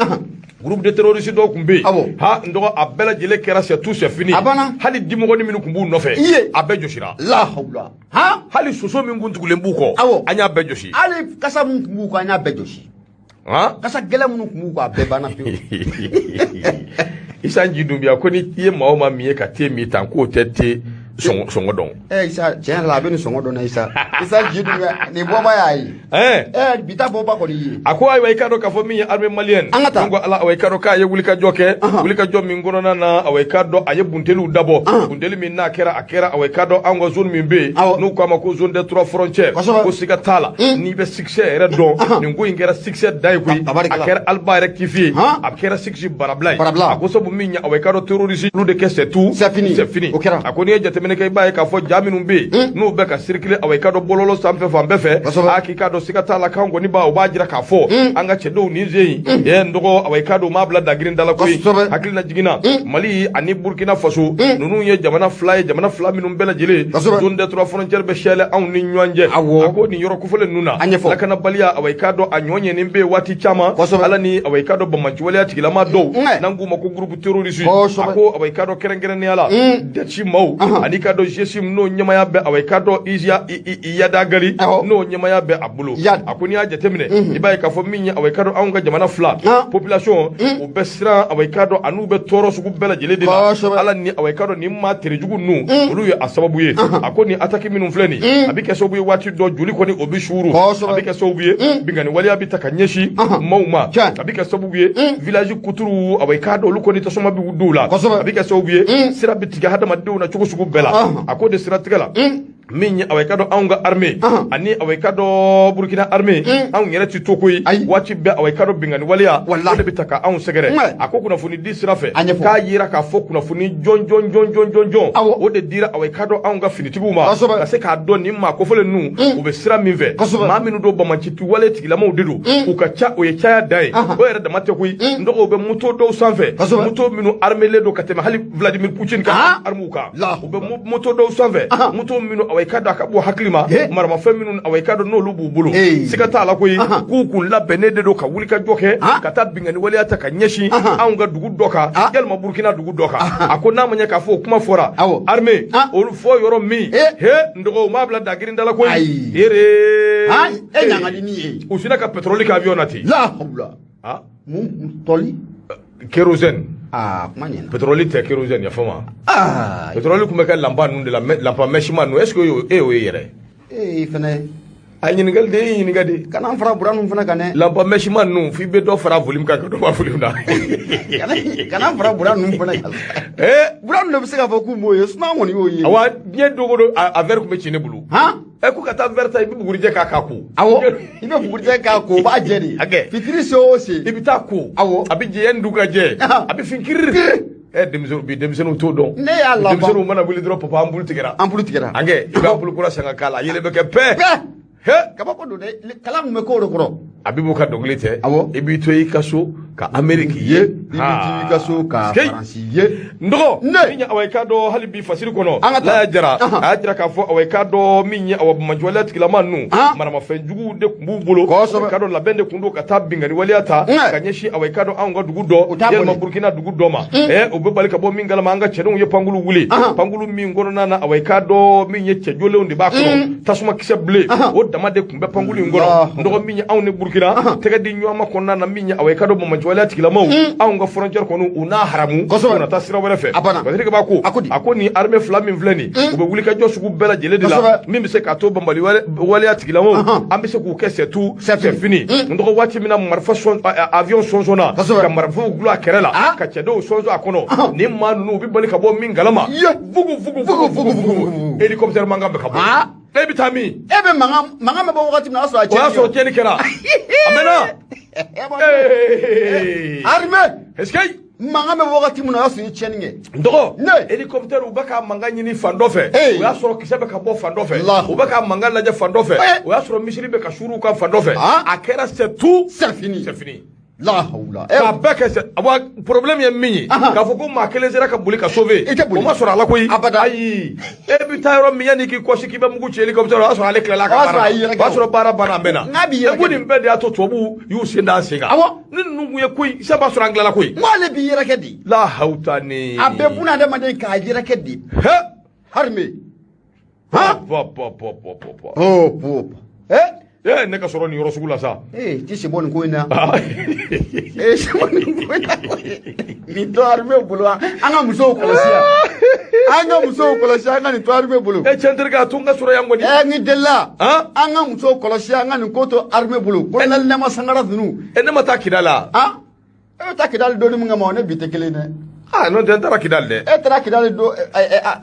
groupe de terroristes dɔw tun bɛ yen n dɔgɔ a bɛɛ lajɛlen kɛra c'est tout c'est fini hali dimɔgɔnin minnu tun b'u nɔfɛ a bɛɛ jɔsira hali soso min kun tugulen b'u kɔ an y'a bɛɛ jɔsi hali kasa min tun b'u kɔ an y'a bɛɛ jɔsi kasa gɛlɛn minnu tun b'u kɔ a bɛɛ banna pewu. Isa Nji Dunbiya ko ni i ye maa o maa min ye ka te min tan k'o tɛ te sɔngɔ dɔn. Isa tiɲɛ yɛrɛ la a bɛ nin sɔngɔ dɔn dɛ Isa. Isa Nji Dunbiya nin bɔba y'a ye. Bi ta bɔba kɔni ye. A ko ayiwa i k'a dɔn k'a fɔ min ye armée malienne. An ka taa. Ko ala awa i k'a dɔn k'a ye wulikajɔ kɛ. Wulikajɔ min kɔnɔna na awa i k'a dɔn a ye bunteliw dabɔ. Bunteli min n'a kɛra a kɛra awa i k'a dɔn anw ka zone min bɛ yen. N'u k'a ma ko zone des trois frontières. Ko siga t'a la. N'i bɛ succès yɛrɛ dɔn. Nin ko in kɛra succès da ye koyi. A kɛra Alba rectifié. A kɛra succès barabila ye. A ko sabu min ye awa i k'a dɔn terroriste olu de kɛ c'est tout. C'est fini. C'est fini. O kɛra. A ko n'i ye jateminɛ kɛ i b'a ye k'a fɔ ja minnu bɛ yen n'u bɛ ka circuler awa i k'a dɔn bɔlɔlɔ sanfɛ fan bɛɛ fɛ a k'i k'a dɔn siga t'a la k'an kɔni b'a o b'a jira k'a fɔ an ka cɛdenw nin sen in n dɔgɔ awa i k'a dɔn u m'a bila dagirin da la koyi hakili la jiginna Mali ani Burkina Faso ninnu ye jamana fila ye jamana fila minnu bɛɛ lajɛlen zone des trois frontières bɛ sɛlɛ anw ni ɲɔgɔn cɛ a ko nin yɔrɔ kofɔlen ninnu na lakanabaliya awa i k'a dɔn a ɲɔ ɲɛnen bɛ yen waati caman ala ni awa i k'a dɔn banbaanciwaleya tigilama dɔw n'an k'u ma ko groupe terroriste a ko awa i k'a dɔn kɛrɛnkɛrɛnnenya la Dɛci maaw ani k'a dɔn GSIM n'o ɲɛmaya bɛ awa i k'a dɔn Isiya Yadagali n'o ɲɛmaya bɛ a bolo a ko n'i y'a jateminɛ i b'a ye k'a fɔ min ye awa i k'a dɔn anw ka jamana fila population u bɛ siran awa i k'a dɔn an'u bɛ tɔɔrɔ sugu bɛɛ lajɛlen de la ala ni awa i k'a dɔn nin maa terejugu ninnu olu ye a sababu ye a ko nin attaque minnu filɛ nin a bɛ kɛ sababu ye waati dɔ joli kɔni o bɛ suuru a bɛ kɛ sababu ye binkanni waleya bɛ ta ka ɲɛsin maaw ma a bɛ kɛ sababu ye village kuturu awa i k'a dɔn olu kɔni tasuma bɛ don u la a bɛ kɛ sababu ye sira bɛ tigɛ hadamadenw na cogo sugu bɛɛ la a ko de siratigɛ la min ye awa i k'a dɔn anw ka armée ani awa i k'a dɔn Burkina armée anw yɛrɛ ti to koyi waati bɛɛ awa i k'a dɔn binkanni waleya o de bɛ ta ka anw sɛgɛrɛ a ko kunnafoni di sira fɛ k'a yira k'a fɔ kunnafoni jɔn jɔn jɔn jɔn jɔn jɔn o de dira awa i k'a dɔn anw ka finitigiw ma ka se k'a dɔn nin maa kofɔlen ninnu u bɛ sira min fɛ maa minnu don banbaanci wale tigilamaw de don u ka ca o ye caya dan ye o yɛrɛ dama tɛ koyi n dɔgɔw bɛ moto dɔw sanfɛ moto minnu armelen don ka tɛmɛ hali Vladimir Poutine ka armew kan u bɛ moto dɔw sanfɛ moto minnu awa i k'a dɔn a ka bɔ hakili ma maramafɛn minnu awa i k'a dɔn n'olu b'u bolo siga t'a la koyi k'u kun labɛnnen de don ka wulikajɔ kɛ ka taa binkanni waleya ta ka ɲɛsin anw ka dugu dɔ kan yalima Burkina dugu dɔ kan a ko n'a ma ɲɛ k'a fɔ o kuma fɔra armée olu fɔ yɔrɔ min he n dɔgɔ u m'a bila dagirin da la koyi ere e ɲagali ni ye u sinna ka pétrole kɛ avion na ten la hawla mun tɔli kérosène. Aa, kuma ɲɛna. Pétrole tɛ, kérosène, yafa ma. Pétrole tun bɛ kɛ lampa ninnu de la, lampa mɛsima ninnu. Est ce que e y'o ye yɛrɛ? Ee, fɛnɛ. A ɲininkali de, e ye ɲininka de. Kana an fara bura ninnu fana kan dɛ. Lampa mɛsima ninnu, f'i bɛ dɔ fara volume kan ka dɔ bɔ volume na. Kana an fara bura ninnu fana kan. Ee. Bura ninnu de bɛ se k'a fɔ k'u m'o ye, sinon an kɔni y'o ye. Awa, diɲɛ don o don, a verre tun bɛ ci ne bolo. Han. Ɛ, ko ka taa verre ta, i bɛ bugurijɛ k'a ko. Awɔ, i bɛ bugurijɛ k'a ko, o b'a jɛ de. Hakɛ. Fitiri se o se. I bɛ taa ko. Awɔ. A bɛ jɛ, yanni dugu ka jɛ. A bɛ fin kiriri. Ɛ, denmisɛnninw bi, denmisɛnninw t'o dɔn. Ne y'a laban. Denmisɛnninw mana wuli dɔrɔn, papa, ampoule tigɛra. Ampoule tigɛra. Ankɛ, i bɛ ampoule kura san ka k'a la, yɛlɛ bɛ kɛ pɛ. Pɛ. He. Kabako don dɛ, kalan tun bɛ k'o de kɔrɔ. A bɛ b'o ka dɔnkili tɛ. Awɔ. I b'i to i ka so ka Amérique ye, i bɛ to i ka so ka Faransi ye. N dɔgɔ. Ne. Min ye awa, i k'a dɔn hali bi fasiri kɔnɔ. An ka taa. Laya Jara. A y'a jira k'a fɔ awa, i k'a dɔn min ye awa, banbaanciwaleya tigilama ninnu. Maramafɛn juguw de tun b'u bolo. Kosɛbɛ. I k'a dɔn labɛn de tun don ka taa binkanni waleya ta. Ka ɲɛsin awa, i k'a dɔn anw ka dugu dɔ. U t'a Yalima boli. Burukina dugu dɔ ma. Ɛ, o bɛ bali ka bɔ min kalama, an ka cɛdenw ye pankulu wuli. Pankulu min kɔnɔna na, awa, i k'a dɔn min ye cɛ jolenw de b'a kɔnɔ. Tasuma kisɛ bilen. O dama de tun bɛ pankulu in kɔnɔ. N dɔgɔ, min ye anw ni Burukina tɛgɛ di ɲɔgɔn ma kɔnɔna na, min ye awa, i k'a dɔn banbaanciwaleya tigilamaw, anw ka frontière kɔni, u n'a haramu. Kosɛbɛ. U na taa sira wɛrɛ fɛ. A banna. Patrick b'a ko. A ko di? A ko nin armée fila min filɛ nin, u bɛ wuli ka jɔ sugu bɛɛ lajɛlen de la. Kosɛbɛ. Min bɛ se k'a to banbali waleya tigilamaw, an bɛ se k'u kɛ c'est tout, C'est c'est fini. N dɔgɔ, waati min na marifa sɔn, avion sɔnsɔnna. Kosɛbɛ. Ka marifaw gulon a kɛrɛ la. Ah. Ka cɛdenw sɔnsɔn a kɔnɔ. Nin maa ninnu, u bɛ bali ka bɔ min kalama. Ye. Fugu fugu fugu fugu fugu. Hélicoptère mankan bɛ ka bɔ. Ah. E bɛ taa min? E bɛ mankan bɛ bɔ wagati min na, o y'a sɔrɔ a O y'a sɔrɔ tiɲɛni kɛra. A mɛnna. Ee. Armée. Est-ce que Mankan bɛ wagati min na, o y'a sɔrɔ i ye tiɲɛni kɛ. N dɔgɔ, Ne. hélicoptère, u bɛ ka mankan ɲini fan dɔ fɛ, Hey. o y'a sɔrɔ kisɛ bɛ ka bɔ fan dɔ fɛ, Allahu. u bɛ ka mankan lajɛ fan dɔ fɛ, Eh. o y'a sɔrɔ misiri bɛ ka suuru kan fan dɔ fɛ. Ah. A kɛra c'est tout, C'est fini. c'est fini. La hawla. K'a bɛɛ kɛ c'est, wa problème ye min ye, k'a fɔ ko maa kelen sera ka boli ka sauver, I tɛ boli. o ma sɔrɔ a la koyi. Abada. Ayi, e bɛ taa yɔrɔ min, yanni k'i kɔsi k'i bɛ mugu ci hélicoptère, o y'a sɔrɔ ale tilala a ka O y'a sɔrɔ baara a y'i la. yɛrɛ O y'a kɛ. sɔrɔ baara banna, a mɛnna. N'a b'i yɛrɛ E ko kɛ. nin bɛɛ de y'a to tubabuw y'u sen da an sen kan. Awɔ. Ni ninnu tun ye ko in, sisan b'a sɔrɔ an tilala koyi. N ko ale b'i yɛrɛ kɛ di. La hawuta ni. A bɛ buna adamaden k'a yɛrɛ kɛ di. He. Armée. Han. Pɔ pɔ pɔ pɔ pɔ pɔ. Oh, po. Eh. Eh, ne ka sɔrɔ nin yɔrɔ sugu la sa. Eh, ti se bɔ nin ko in na. Eh, se bɔ nin ko in na. Nin to armée bolo, an ka musow kɔlɔsi yan. An ka musow kɔlɔsi, an ka nin to armée bolo. E cɛ, n terikɛ, a to n ka sɔrɔ yan kɔni. Eh, n delila. Han? An ka musow kɔlɔsi, an ka nin ko to armée bolo. Colonel Nɛma Sangara ninnu. E, ne ma taa Kidali la. Han? E bɛ taa Kidali donni min kama, o ne bi tɛ kelen dɛ. Ah, n'o tɛ, n taara Kidali dɛ. E taara Kidali don,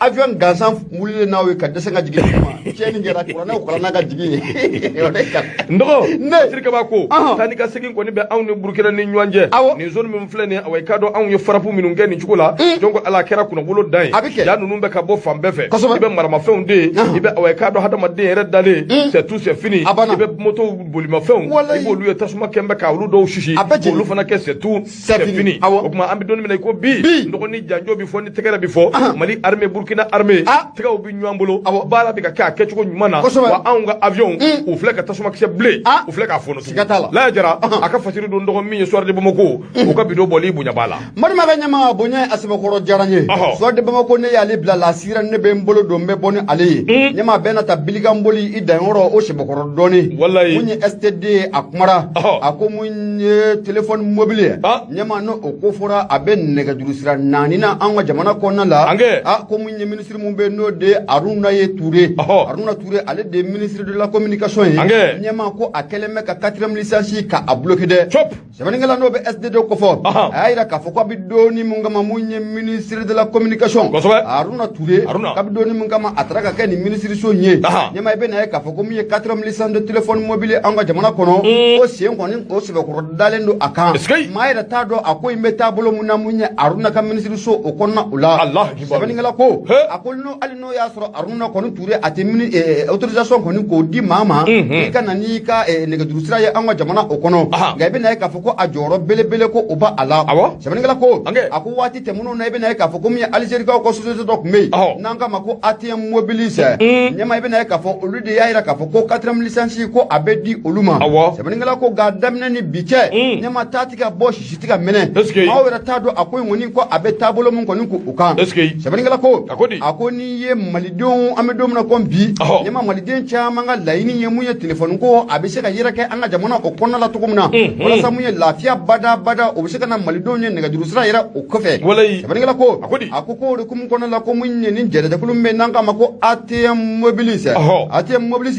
avion gansan wulilen n'aw ye ka dɛsɛ ka jigin duguma. Tiɲɛni kɛra, kuranɛ kalanna ka jigin yen. O de ka. N dɔgɔ, Ne. Patrick b'a ko, taa ni ka segin kɔni bɛ anw ni Burukina ni ɲɔgɔn cɛ. Awɔ. Nin zone min filɛ nin ye, awa, i k'a dɔn anw ye frappe minnu kɛ nin cogo la. Donc ala kɛra kunnawolo dan ye. A bɛ kɛ. Ja ninnu bɛ ka bɔ fan bɛɛ fɛ. Kosɛbɛ. I bɛ maramafɛnw de ye. I bɛ awa, i k'a dɔn hadamaden yɛrɛ dalen. C'est tout, c'est fini. A banna. I bɛ moto bolimafɛnw. Walayi. I b'olu ye tasuma kɛn bɛ ka olu dɔw sisi. A bɛɛ jeni. K'olu fana kɛ c'est tout, C'est c'est fini. fini. Awɔ. O tuma an bɛ don min na i ko bi. Bi. N dɔgɔ, ni janjo bɛ fɔ, ni tɛgɛrɛ bɛ fɔ, Mali armée, Burkina armée, Ah. tɛgɛw bɛ ɲɔgɔn bolo. Awɔ. Baara bɛ ka kɛ a kɛcogo ɲuman na. Kosɛbɛ. Wa anw ka avion, u filɛ ka tasumakisɛ bilen, u filɛ k'a fɔnɔ. Siga t'a la. Laya Jara a ka fasiri don, dɔgɔ, min ye Soir de Bamako, u ka bidon bɔli bonya b'a la. Malima ka ɲɛma bonya a sɛbɛkɔrɔ diyara n ye. Soir de Bamako, ne y'ale bila la sira, ne bɛ n bolo don, n bɛ bɔ ni ale ye. Ɲɛma bɛɛ na ta bilikan boli i danyɔrɔ o sɛbɛkɔrɔ dɔɔni. Walayi. Mun ye STD ye, a kumara. A ko mun ye téléphone mobile ye. Ɲɛma, n'o o ko fɔra, a bɛ nɛgɛjuru sira naani na an ka jamana kɔnɔna la. Ankɛ. A ko mun ye ministre mun bɛ, n'o de ye Aruna ye Ture. Aruna Ture, ale de ye ministre de la communication ye. Ankɛ. Ɲɛma ko a kɛlen bɛ ka quatrième licence ka a bloqué dɛ. Cop. Sɛbɛnnikɛla n'o bɛ SDD kofɔ. A y'a yira k'a fɔ k'a bɛ donni mun kama, mun ye ministre de la communication. Kosɛbɛ. Aruna Ture. Aruna. K'a bɛ donni mun kama, a taara ka kɛ nin ministre so in ye. Ɲɛma, i bɛ na ye k'a fɔ ko mun ye quatrième licence de téléphone mobile an ka jamana kɔnɔ. Ko sen kɔni o sɛbɛkɔrɔ dalen don a kan. Est-ce que- Maa yɛrɛ t'a dɔn a ko in bɛ taabolo mun na, mun ye Aruna ka ministre so o kɔnɔna o la. Allah kibaru. Sɛbɛnnikɛla ko. He. A ko n'o hali n'o y'a sɔrɔ Aruna kɔni Ture a tɛ mini autorisation kɔni k'o di maa ma. I ka na n'i ka nɛgɛjuru sira ye an ka jamana o kɔnɔ. Nka i bɛ na ye k'a fɔ ko a jɔyɔrɔ belebele ko o b'a la. Awɔ. Sɛbɛnnikɛla ko. Ankɛ. A ko waati tɛmɛnenw na, i bɛ na ye k'a fɔ ko min ye Alizerikaw ka société dɔ tun bɛ yen. N'an k'a ma ko ATM mobile sɛ. Ɲɛma, i bɛ na ye k'a fɔ olu de y'a yira k'a fɔ ko quatrième licence ko a bɛ di olu ma. Awɔ. Sɛbɛnnikɛla ko nka daminɛ ni bi cɛ. Ɲɛma, taa ti ka bɔ, sisi ti ka mɛnɛ. Est-ce que- Maaw yɛrɛ t'a dɔn a ko in kɔni ko ko a bɛ taabolo mun kɔni ko o kan sɛbɛnnikɛla ko a ko n'i ye malidenw an bɛ don min na komi bi ɲɛma maliden caman ka laɲini ye mun ye telefɔni ko a bɛ se ka yɛrɛkɛ an ka jamana o kɔnɔna la cogo min na walasa mun ye lafiya bada bada o bɛ se ka na malidenw ye nɛgɛjuru sira yɛrɛ o kɔfɛ sɛbɛnnikɛla ko a ko k'o de hukumu kɔnɔna la ko mun ye nin jɛrɛjɛkulu min bɛ n'an k'a ma ko ATM Mobilis ATM Mobilis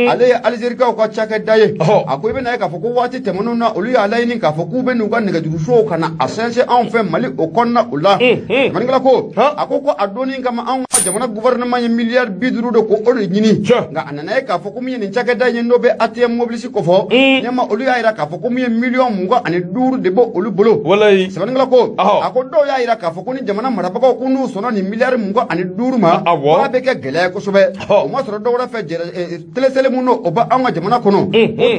ale ye Alizerikaw ka cakɛda ye a ko i bɛna ye k'a fɔ ko waati tɛmɛnenw na olu y'a laɲini k'a fɔ k'u bɛ n'u ka nɛgɛjurusow ka na a sɛnsɛn anw fɛ Mali o kɔnɔna o la sɛbɛnnikɛla ko a ko ko a donni kama anw ka jamana gouvernement ye miliyari 50 de ko o de ɲini nka a nana ye k'a fɔ ko min ye nin cakɛda in ye n'o bɛ ATM Mobilis kofɔ ɲɛma olu y'a jira k'a fɔ ko min ye miliyɔn 25 de b'o olu bolo sɛbɛnnikɛla ko a ko dɔw y'a jira k'a fɔ ko ni jamana marabagaw ko n'u sɔnna nin miliyari 25 ma k'a bɛ kɛ gɛlɛya ye kosɛbɛ o ma sɔrɔ dɔwɛrɛ fɛ Telecel mun n'o bɛ anw ka jamana kɔnɔ o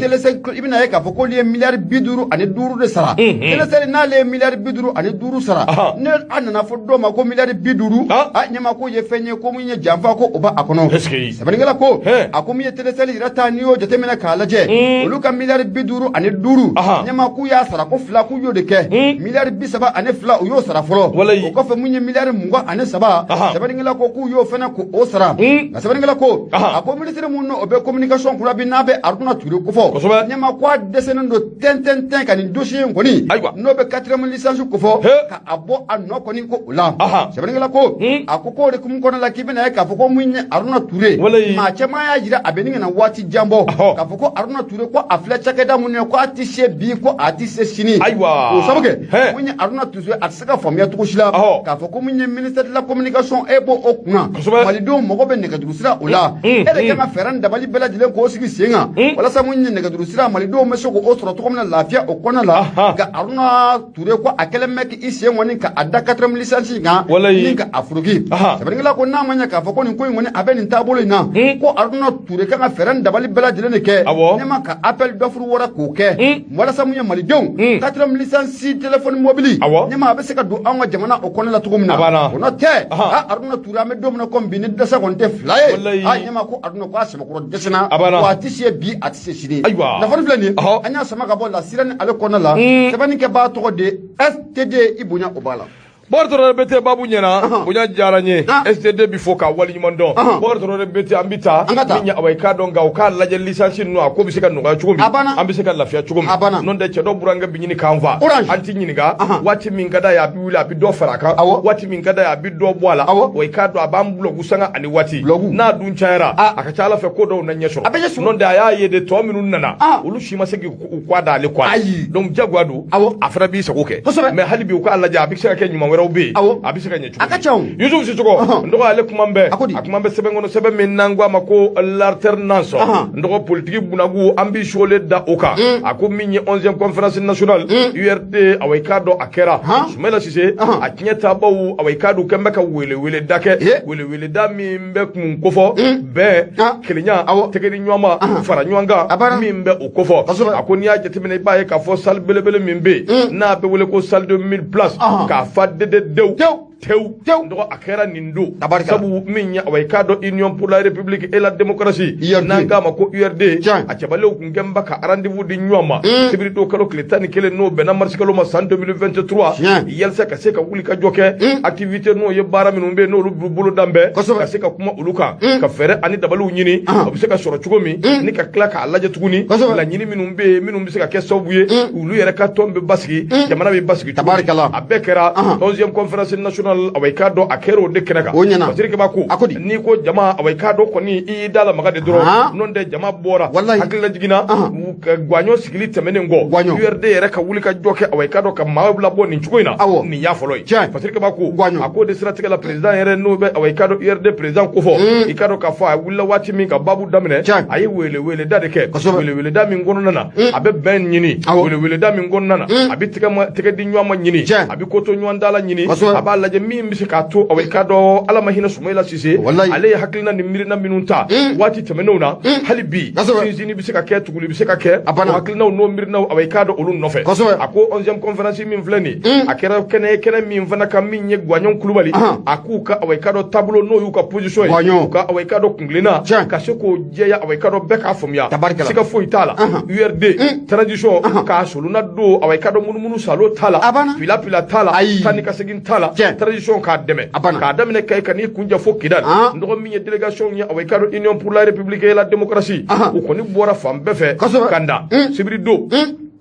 Telecel i bɛna ye k'a fɔ k'olu ye miliyari 55 de sara Telecel n'ale ye miliyari 55 sara ne a nana fɔ dɔw ma ko miliyari 50 a ɲɛma k'o ye fɛn ye ko mun ye janfa ko o b'a kɔnɔ sɛbɛnnikɛla ko a ko min ye Telecel yɛrɛ ta n'i y'o jateminɛ k'a lajɛ olu ka miliyari 55 ɲɛma k'u y'a sara ko fila k'u y'o de kɛ miliyari 32 u y'o sara fɔlɔ o kɔfɛ mun ye miliyari 23 sɛbɛnnikɛla ko k'u y'o fana k'o sara nka sɛbɛnnikɛla ko a ko minisiri mun n'o bɛ communication kunna bi n'a bɛ Haruna Ture kofɔ ɲɛma ko a dɛsɛlen don tɛntɛntɛn ka nin dossier in kɔni n'o bɛ 4e licence kofɔ ka a bɔ a nɔ kɔni ko o la sɛbɛnnikɛla ko a ko k'o de hukumu kɔnɔna la k'i bɛna ye k'a fɔ ko mun ye Haruna Ture maa caman y'a jira a bɛ nin ka na waati jan bɔ k'a fɔ ko Haruna Ture ko a filɛ cakɛda mun ye ko a tɛ se bi ko a tɛ se sini o sabu kɛ mun ye Haruna Ture a tɛ se ka faamuya cogo si la k'a fɔ ko mun ye ministère de la communication e b'o o kunna malidenw mago bɛ nɛgɛjuru sira o la e de kan ka fɛɛrɛ ni dabali bɛɛ lajɛlen k'o sigi sen kan walasa mun ye nɛgɛjuru sira malidenw bɛ se k'o sɔrɔ cogo min na lafiya o kɔnɔna la nka Haruna Ture ko a kɛlen bɛ k'i sen kɔni ka a da 4e licence in kan ni ka a furuki sɛbɛnnikɛla ko n'a ma ɲɛ k'a fɔ ko nin ko in kɔni a bɛ nin taabolo in na ko Haruna Ture kan ka fɛɛrɛ ni dabali bɛɛ lajɛlen de kɛ ne ma ka appel d'offre wɛrɛ k'o kɛ walasa mun ye malidenw 4e licence téléphone mobile ɲɛma a bɛ se ka don anw ka jamana o kɔnɔna la cogo min na o n'o tɛ a Haruna Ture an bɛ don min na komi bi ni dɛsɛ kɔni tɛ fila ye a ɲɛma ko Haruna ko a sɛbɛkɔrɔ dɛsɛna ko a tɛ se bi a tɛ se sini kunnafoni filɛ nin ye an y'a sama ka bɔ La Sirène ale kɔnɔna la sɛbɛnnikɛbaa tɔgɔ de STD i bonya o b'a la. Bɔkari Traoré BT babu ɲɛna bonya diyara n ye STD bi fo k'a waleɲuman dɔn Bɔkari Traoré BT an bɛ taa min ye awa i k'a dɔn nka u k'a lajɛ licence ninnu a ko bɛ se ka nɔgɔya cogo min an bɛ se ka lafiya cogo min n'o tɛ cɛ dɔ burankɛ bɛ ɲini k'an fa an t'i ɲininka waati min ka d'a ye a bɛ wuli a bɛ dɔ fara a kan waati min ka d'a ye a bɛ dɔ bɔ a la wa i k'a dɔn a b'an bulɔgu sanga ani waati n'a dun cayara a ka ca Ala fɛ ko dɔw na ɲɛ sɔrɔ n'o tɛ a y'a ye de tɔ minnu nana olu si ma se k'u kɔ da ale kɔ donc jagoya don a fana b'i sago kɛ mais hali bi u k'a lajɛ a bɛ se ka kɛ ɲuman wɛrɛw bɛ yen a bɛ se ka ɲɛ cogo a ka ca o Yusuf Sisoko n dɔgɔ ale kuma bɛ a kuma bɛ sɛbɛn kɔnɔ sɛbɛn min n'an ko a ma ko l'alternance n dɔgɔ politique bunagu an bɛ sole da o kan a ko min ye 11e conférence nationale URD awa i k'a dɔn a kɛra Soumaïla Cissé a tiɲɛ taabaw awa i k'a dɔn kɛn bɛ ka weleweleda kɛ weleweleda min bɛ kun kofɔ bɛn kelenya tɛgɛ di ɲɔgɔn ma fara ɲɔgɔn kan min bɛ o kofɔ a ko n'i y'a jateminɛ i b'a ye k'a fɔ salle belebele min bɛ yen n'a bɛ wele ko salle de 1000 places k'a fa dededew tew dɔgɔ a kɛra nin don sabu min ye awa i k'a dɔn Union pour la République et la démocratie n'an k'a ma ko URD a cɛbalew kun kɛn ba ka rendez-vous di ɲɔgɔn ma sibiri don kalo tile 11 n'o bɛnna mars kalo ma san 2023 yalisa ka se ka wuli ka jɔ kɛ activité n'o ye baara minnu bɛ yen n'olu bolo dan bɛɛ ka se ka kuma olu kan ka fɛɛrɛ ani dabaliw ɲini o bɛ se ka sɔrɔ cogo min ni ka tila k'a lajɛ tuguni laɲini minnu bɛ yen minnu bɛ se ka kɛ sababu ye olu yɛrɛ ka tɔn bɛ basigi jamana bɛ basigi cogo min a bɛɛ kɛra 11e conférence nationale awa i k'a dɔn a kɛra o de kɛnɛ kan Fasiri Keba ko n'i ko jama awa i k'a dɔn kɔni i y'i da lamaga de dɔrɔn n'o tɛ jama bɔra hakilila jiginna guwaɲɔ sigili tɛmɛnen kɔ URD yɛrɛ ka wuli ka jɔ kɛ awa i k'a dɔn ka maaw labɔ nin cogo in na nin y'a fɔlɔ ye Fasiri Keba ko a k'o de siratigɛ la président yɛrɛ n'o bɛ awa i k'a dɔn URD président kofɔ i k'a dɔn k'a fɔ a wulila waati min ka baabu daminɛ a ye weleweleda de kɛ weleweleda min kɔnɔna na a bɛ bɛn ɲini weleweleda min kɔnɔna na a bɛ tɛgɛ di ɲɔgɔn ma ɲini a bɛ koto ɲɔgɔn da la ɲini a b'a lajɛ lajɛ min bɛ se k'a to awa i k'a dɔn Ala ma hinɛ Soumaïla Cissé, ale ye hakilina ni miirina minnu ta waati tɛmɛnenw na, hali bi sinsinni bɛ se ka kɛ, tuguli bɛ se ka kɛ o hakilinaw n'o miirinaw awa i k'a dɔn olu nɔfɛ. A ko 11e conférence min filɛ nin, a kɛra kɛnɛ ye, kɛnɛ min fana ka min ye Guwaɲɔn Kulubali, a k'u ka awa i k'a dɔn taabolo n'o y'u ka position ye, u ka awa i k'a dɔn kunkilenna ka se k'o jɛya awa i k'a dɔn bɛɛ k'a faamuya, siga foyi t'a la. URD transition k'a solonna don awa i k'a dɔn munumunu salo t'a la, pila pila t'a la, taa ni ka segin t'a la, transition k'a dɛmɛ k'a daminɛ Kayi ka n'i kunjɛ fo Kidali. N dɔgɔ min ye délégation ye awa i k'a dɔn Union pour la République et la démocratie, u kɔni bɔra fan bɛɛ fɛ ka na sibiri don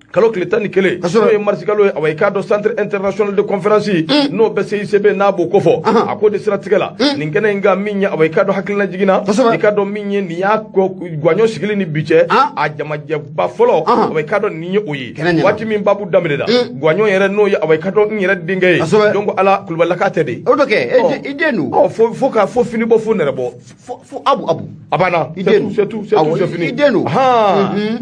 kalo tile 11, n'o ye marisi kalo ye, awa i k'a dɔn centre international de conférence n'o bɛ CICB n'a b'o kofɔ. A ko de siratigɛ la nin kɛnɛ in kan min ye awa i k'a dɔn hakilina jiginna, i k'a dɔn min ye nin y'a Guwaɲɔ sigili ni bi cɛ a jamajɛba fɔlɔ, awa i k'a dɔn nin ye o ye. Waati min babu daminɛna Guwaɲɔ yɛrɛ n'o ye awa i k'a dɔn n yɛrɛ denkɛ ye, donc Ala Kulubalilaka tɛ de o do kɛ i den don, ɔ fo ka fo fini bɔ fo nɛrɛ bɔ fo abu abu a banna, c'est tout c'est tout c'est fini, i den don,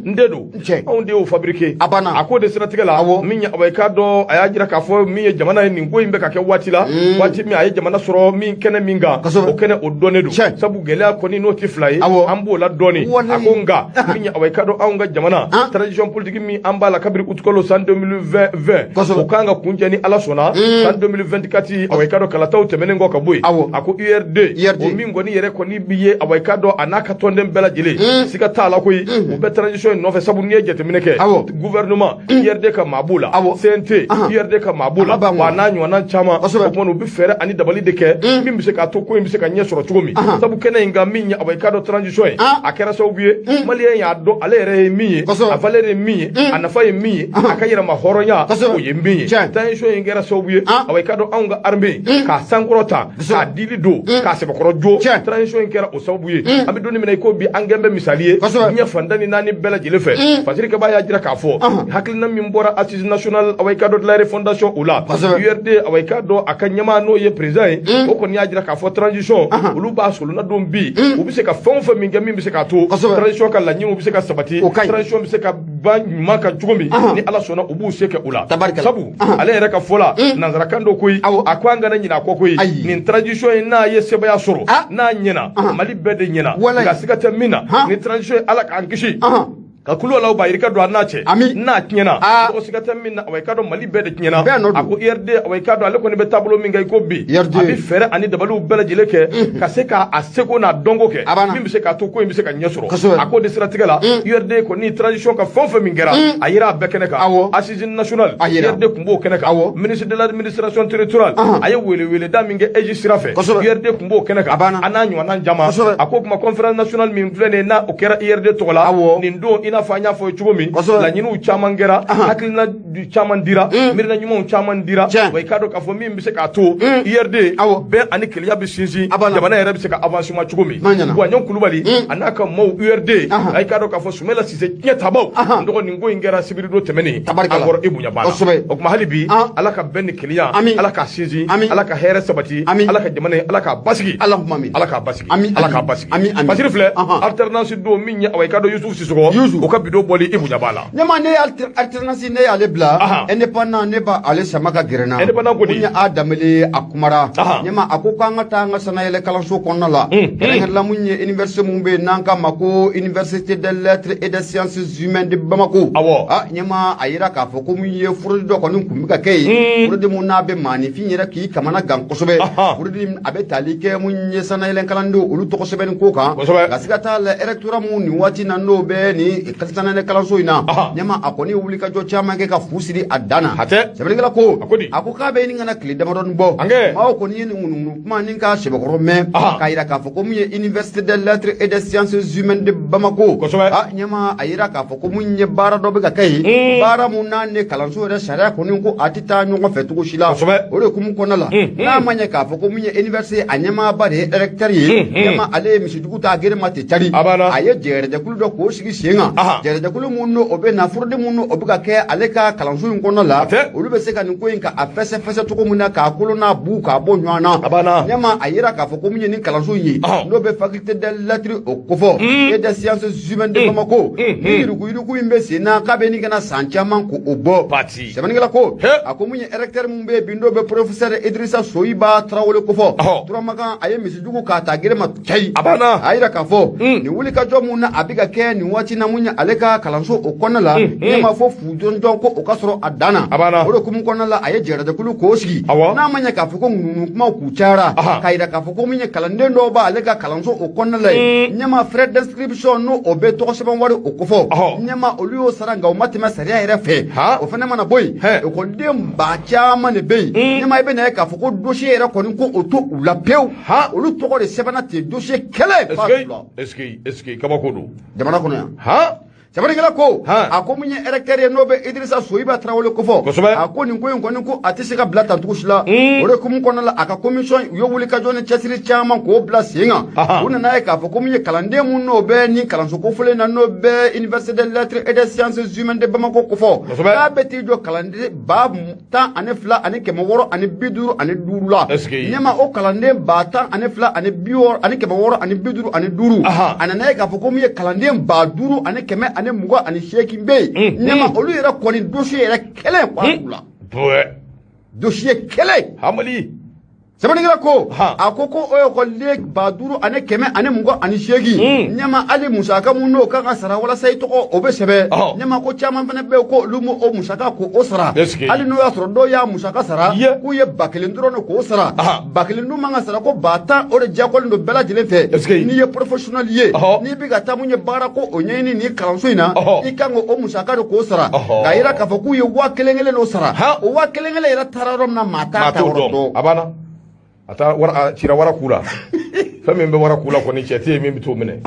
n den don, anw de y'o fabriqué. A ko de siratigɛ la min ye awa i k'a dɔn a y'a jira k'a fɔ min ye jamana ye nin ko in bɛ ka kɛ waati la, waati min a ye jamana sɔrɔ min kɛnɛ min kan, o kɛnɛ o dɔnnen don, sabu gɛlɛya kɔni n'o tɛ fila ye, an b'o la dɔɔni. A ko nka min ye awa i k'a dɔn anw ka jamana transition politique min an b'a la kabini utikalo san 2020, o kan ka kuncɛ ni Ala sɔnna san 2024, awa i k'a dɔn kalataw tɛmɛnen kɔ ka bɔ yen. A ko URD o min kɔni yɛrɛ kɔni bi ye awa i k'a dɔn a n'a ka tɔnden bɛɛ lajɛlen siga t'a la koyi, u bɛ transition in nɔfɛ, sabu n'i ye jateminɛ kɛ gouvernement URD ka maa b'o la, CNT URD ka maa b'o la, wa n'a ɲɔgɔnna caman. O tuma u bɛ fɛɛrɛ ani dabali de kɛ min bɛ se k'a to ko in bɛ se ka ɲɛ sɔrɔ cogo min, sabu kɛnɛ in kan min ye awa i k'a dɔn transition ye, a kɛra sababu ye maliyɛn y'a dɔn ale yɛrɛ ye min ye, a valeur ye min ye, a nafa ye min ye, a ka yɛrɛma hɔrɔnya o ye min ye. Transition in kɛra sababu ye awa i k'a dɔn anw ka armée k'a sankɔrɔta, k'a dili don, k'a sɛbɛkɔrɔ jo, transition in kɛra o sababu ye. An bɛ don min na i ko bi an gɛn bɛ misali ye diɲɛ fantan ni naani bɛɛ lajɛlen fɛ. Fasiri Kaba y'a jira k'a fɔ hakilina min bɔra assise nationale awa i k'a dɔn de la refondation o la, URD awa i k'a dɔn a ka ɲɛmaa n'o ye président ye, o kɔni y'a jira k'a fɔ transition olu b'a solonna don bi, u bɛ se ka fɛn o fɛn min kɛ min bɛ se k'a to transition ka laɲiniw bɛ se ka sabati, transition bɛ se ka ba ɲuman kan cogo min, ni Ala sɔnna u b'u se kɛ o la. Sabu ale yɛrɛ ka fɔ la nanzarakan dɔ koyi, a ko an kana ɲinɛ a kɔ koyi, nin transition in n'a ye sebaaya sɔrɔ n'a ɲɛna Mali bɛɛ de ɲɛna, nka siga tɛ min na ni transition ye Ala k'an kisi ka kulo la ba yirika don a n'a cɛ n'a tiɲɛna, mɔgɔ siga tɛ min na awa i k'a dɔn Mali bɛɛ de tiɲɛna. A ko URD awa i k'a dɔn ale kɔni bɛ taabolo min kɛ i ko bi, a bɛ fɛɛrɛ ani dabaliw bɛɛ lajɛlen kɛ ka se k'a seko n'a dɔnko kɛ min bɛ se k'a to ko in bɛ se ka ɲɛ sɔrɔ. A ko de siratigɛ la URD kɔni transition ka fɛn o fɛn min kɛra a yira a bɛɛ kɛnɛ kan, assise nationale URD tun b'o kɛnɛ kan, ministre de l'administration territoriale a ye weleweleda min kɛ EJ sira fɛ, URD tun b'o kɛnɛ kan, a n'a ɲɔgɔnna caman. A ko kuma conférence nationale min filɛ nin ye n'a o kɛra URD tɔgɔ la nin don, i n'a fɔ an y'a fɔ cogo min, laɲiniw caman kɛra, hakilina caman dira, miirina ɲumanw caman dira, wa i k'a dɔn k'a fɔ min bɛ se k'a to URD bɛn ani kelenya bɛ sinsin, jamana yɛrɛ bɛ se ka avancement cogo min. Guwaɲɔn Kulubali a n'a ka maaw URD a i k'a dɔn k'a fɔ Soumaïla Cissé tiɲɛ tabaw n dɔgɔ nin ko in kɛra sibiri don tɛmɛnen, an kɔrɔ i bonya b'a la. O tuma hali bi Ala ka bɛn ni kelenya, Ala k'a sinsin, Ala ka hɛrɛ sabati, Ala ka jamana Ala k'a basigi, Ala k'a basigi, Ala k'a basigi. Basiri filɛ alternance don min ye awa i k'a dɔn Youssouf Sissoko o ka bidon bɔli i bonya b'a la. Ɲama ne alternance ne y'ale bila indépendant ne b'a ale sama ka gɛrɛ na. Indépendant ko di? N ye a Danbele a kumara. Ɲama a ko k'an ka taa an ka sanayɛlɛ kalanso kɔnɔna la. Kɛrɛnkɛrɛnla mun ye université mun bɛ yen n'an k'a ma ko université des lettres et des sciences humaines de Bamako. Awɔ. Ɲama a yira k'a fɔ ko mun ye fraude dɔ kɔni kun bɛ ka kɛ yen. Fraude mun n'a bɛ maaninfin yɛrɛ k'i kamana gan kosɛbɛ. Fraude a bɛ tali kɛ mun ye sanayɛlɛ kalandenw olu tɔgɔ sɛbɛnni ko kan. Ka se ka taa la rectorat mun nin waati na n'o bɛ nin sanayɛlɛ kalanso in na. Ɲama a kɔni wuli ka jɔ caman kɛ ka fu siri a dan na. Sɛbɛnnikɛla ko a ko k'a bɛ ɲini ka na tile damadɔni bɔ. Maaw kɔni ye nin ŋunuŋunu kuma ni k'a sɛbɛkɔrɔ mɛn. K'a yira k'a fɔ ko mun ye université des lettres et des sciences humaines de Bamako. Ɲama a yira k'a fɔ ko mun ye baara dɔ bɛ ka kɛ yen. Baara mun n'a ni kalanso yɛrɛ sariya kɔni ko a tɛ taa ɲɔgɔn fɛ cogo si la. O de hukumu kɔnɔna la. N'a ma ɲɛ k'a fɔ ko mun ye université a ɲɛmaaba de ye recteur ye. Ɲama ale ye misijugu ta a gere ma ten cari. A ye jɛgɛrɛjɛkulu dɔ k'o sigi sen kan. Jɛrɛjɛkulu mun n'o o bɛ na furudi mun n'o o bɛ ka kɛ ale ka kalanso in kɔnɔna la olu bɛ se ka nin ko in ka a fɛsɛfɛsɛ cogo min na k'a kolo n'a bu k'a bɔ ɲɔgɔn na a banna ɲɛma a yira k'a fɔ ko min ye nin kalanso in ye n'o bɛ faculté des lettres o kofɔ et des sciences humaines de Bamako ni yuruguyurugu in bɛ sen na k'a bɛ nin kana san caman k'o bɔ sɛbɛnnikɛla ko a ko mun ye recteur mun bɛ yen bi n'o bɛ professeur Idrissa Soyiba Tarawele kofɔ Turamakan a ye misijugu k'a ta gere ma cayi a banna a yira k'a fɔ nin wulikajɔ mun na a bɛ ka kɛ nin waati na mun ye ale ka kalanso o kɔnɔna la ɲɛma fɔ fu jɔnjɔn ko o ka sɔrɔ a dan na o de hukumu kɔnɔna la a ye jɛrɛjɛkulu k'o sigi n'a ma ɲɛ k'a fɔ ko ŋunuŋunu kumaw k'u cayara k'a yira k'a fɔ ko min ye kalanden dɔw b'ale ka kalanso o kɔnɔna la yen ɲɛma frais d'inscription n'o o bɛ tɔgɔ sɛbɛn wari o kofɔ ɲɛma olu y'o sara nka o ma tɛmɛ sariya yɛrɛ fɛ o fana mana bɔ yen ekɔliden ba caman de bɛ yen ɲɛma i bɛ na ye k'a fɔ ko dossier yɛrɛ kɔni ko o to u la pewu olu tɔgɔ de sɛbɛnna ten dossier kɛlɛ fa la est-ce que kabako don jamana kɔnɔ yan sɛbɛnnikɛla ko a ko mun ye recteur ye n'o bɛ Idrissa Soyiba Tarawele kofɔ a ko nin ko in kɔni ko a tɛ se ka bila tan cogo si la o de hukumu kɔnɔna la a ka commission u ye wulikajɔ ni cɛsiri caman k'o bila sen kan u nana ye k'a fɔ ko mun ye kalanden mun n'o bɛ nin kalanso kofɔlen na n'o bɛ université des lettres et des sciences humaines de Bamako kofɔ k'a bɛ t'i jɔ kalanden 12,655 la ɲɛma o kalanden 12,655 a nana ye k'a fɔ ko mun ye kalanden 5,128 bɛ yen ɲɛma olu yɛrɛ kɔni dossier yɛrɛ kɛlɛ k'a t'u la dossier kɛlɛ hamali sɛbɛnnikɛla ko a ko ko o ekɔliden 5,128 ɲɛma hali musaka mun n'o kan ka sara walasa i tɔgɔ o bɛ sɛbɛn ɲɛma ko caman fana bɛ yen ko olu m'o musaka k'o sara hali n'o y'a sɔrɔ dɔw y'a musaka sara k'u ye 1000 dɔrɔn de k'o sara 1000 dun man ka sara ko 10,000 o de diyagoyalen don bɛɛ lajɛlen fɛ n'i ye professionnel ye n'i bɛ ka taa mun ye baara ko o ɲɛɲini nin kalanso in na i kan k'o musaka de k'o sara k'a yira k'a fɔ k'u ye 1000 dɔ sara o 1000 yɛrɛ taara yɔrɔ min na maa t'a ta yɔrɔ dɔn a banna a taara wara a cira wara k'u la fɛn min bɛ wara k'u la kɔni cɛ tɛ yen min bɛ t'o minɛ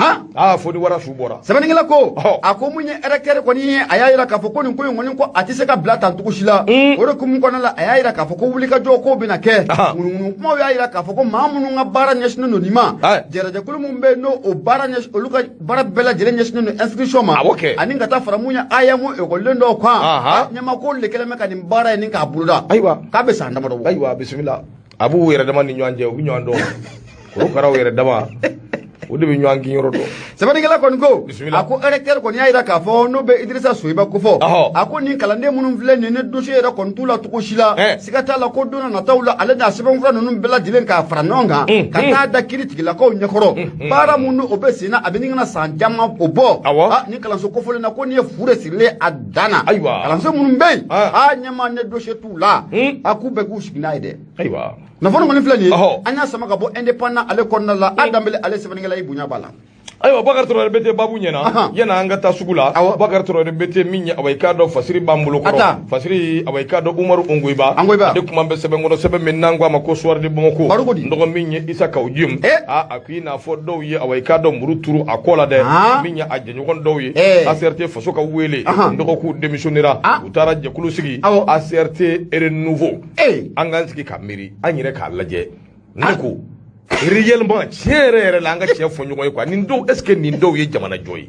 fo ni wara su bɔra sɛbɛnnikɛla ko a ko mun ye recteur kɔni ye a y'a yira k'a fɔ ko nin ko in kɔni ko a tɛ se ka bila tan cogo si la o de hukumu kɔnɔna la a y'a yira k'a fɔ ko wulikajɔ ko bɛna kɛ ŋunuŋunu kumaw y'a yira k'a fɔ ko maa minnu ka baara ɲɛsinnen don nin ma jɛrɛjɛkulu min bɛ yen n'o o baara ɲɛsin olu ka baara bɛɛ lajɛlen ɲɛsinnen don inscription ma ani ka taa fara mun ye AEM ekɔliden dɔw kan ɲɛma ko le kɛlen bɛ ka nin baara in k'a boloda ayiwa k'a bɛ san damadɔ bɔ ayiwa bisimila a b'u yɛrɛ dama ni ɲɔgɔn cɛ u bɛ ɲɔgɔn dɔn korokaraw yɛrɛ dama o de bɛ ɲɔgɔn kin yɔrɔ dɔn sɛbɛnnikɛla kɔni ko a ko recteur kɔni y'a yira k'a fɔ n'o bɛ Idrissa Soyiba kofɔ a ko nin kalanden minnu filɛ nin ni dossier yɛrɛ kɔni t'u la cogo si la siga t'a la ko don na nataw la ale n'a sɛbɛnfura ninnu bɛɛ lajɛlen k'a fara ɲɔgɔn kan ka taa da kiiri tigilakaw ɲɛkɔrɔ baara mun n'o bɛ sen na a bɛ nin kana san caman o bɔ nin kalanso kofɔlen na ko nin ye fu de sirilen a dan na kalanso minnu bɛ yen ɲɛma ne dossier t'u la a k'u bɛɛ k'u sigi n'a ye dɛ ayiwa nafolo kɔni filɛ nin ye an y'a sama ka bɔ indépendant ale kɔnɔna la a Danbele ale sɛbɛnnikɛla i bonya b'a la ayiwa Bakari Traoré BT babu ɲɛna yanni an ka taa sugu la Bakari Traoré BT min ye awa i k'a dɔn fasiri b'an bolo kɔrɔ fasiri awa i k'a dɔn Umaru Ongoyiba ale kuma bɛ sɛbɛn kɔnɔ sɛbɛn min n'an ko a ma ko Soir de Bamako n dɔgɔ min ye Isa Kawu Jim a ko i n'a fɔ dɔw ye awa i k'a dɔn muru turu a kɔ la dɛ min ye a jɛɲɔgɔn dɔw ye ACRT faso ka wele n dɔgɔ k'u démissionnera u taara jɛkulu sigi ACRT Renouveau an k'an sigi ka miiri an yɛrɛ k'a lajɛ ne ko réellement tiɲɛ yɛrɛ yɛrɛ la an ka tiɲɛ fɔ ɲɔgɔn ye quoi nin dɔw est-ce que nin dɔw ye jamana jɔ ye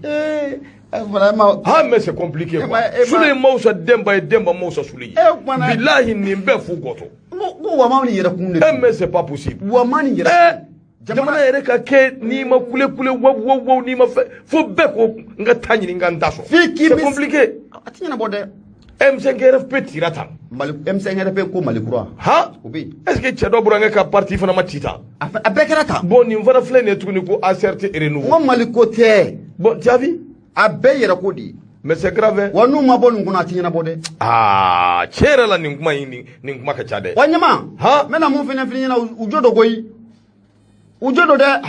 vraiment mais c'est compliqué quoi Sule ma wusa Denba ye Denba ma wusa Sule ye bilahi nin bɛɛ fu gɔtɔ ko wama ni yɛrɛ kun de mais c'est pas possible wama ni yɛrɛ jamana yɛrɛ ka kɛ n'i ma kule kule waw waw waw n'i ma fɛ fo bɛɛ ko n ka taa ɲini n ka n ta sɔrɔ c'est compliqué a ti ɲɛnabɔ dɛ M5RFP tira tan M5RFP ko Mali kura o bɛ yen est-ce que cɛ dɔ bɔra n ka parti fana ma ci tan a bɛɛ kɛra tan bon nin fana filɛ nin ye tuguni ko ACRT Renouveau n ko Mali ko tɛ bon tu as vu a bɛɛ yɛrɛ ko de ye mais c'est grave wa n'u ma bɔ nin kɔnɔ a ti ɲɛnabɔ dɛ tiɲɛ yɛrɛ la nin kuma in nin kuma ka ca dɛ wa ɲɛma n bɛna mun fana f'i ɲɛna u jo don koyi u jo don dɛ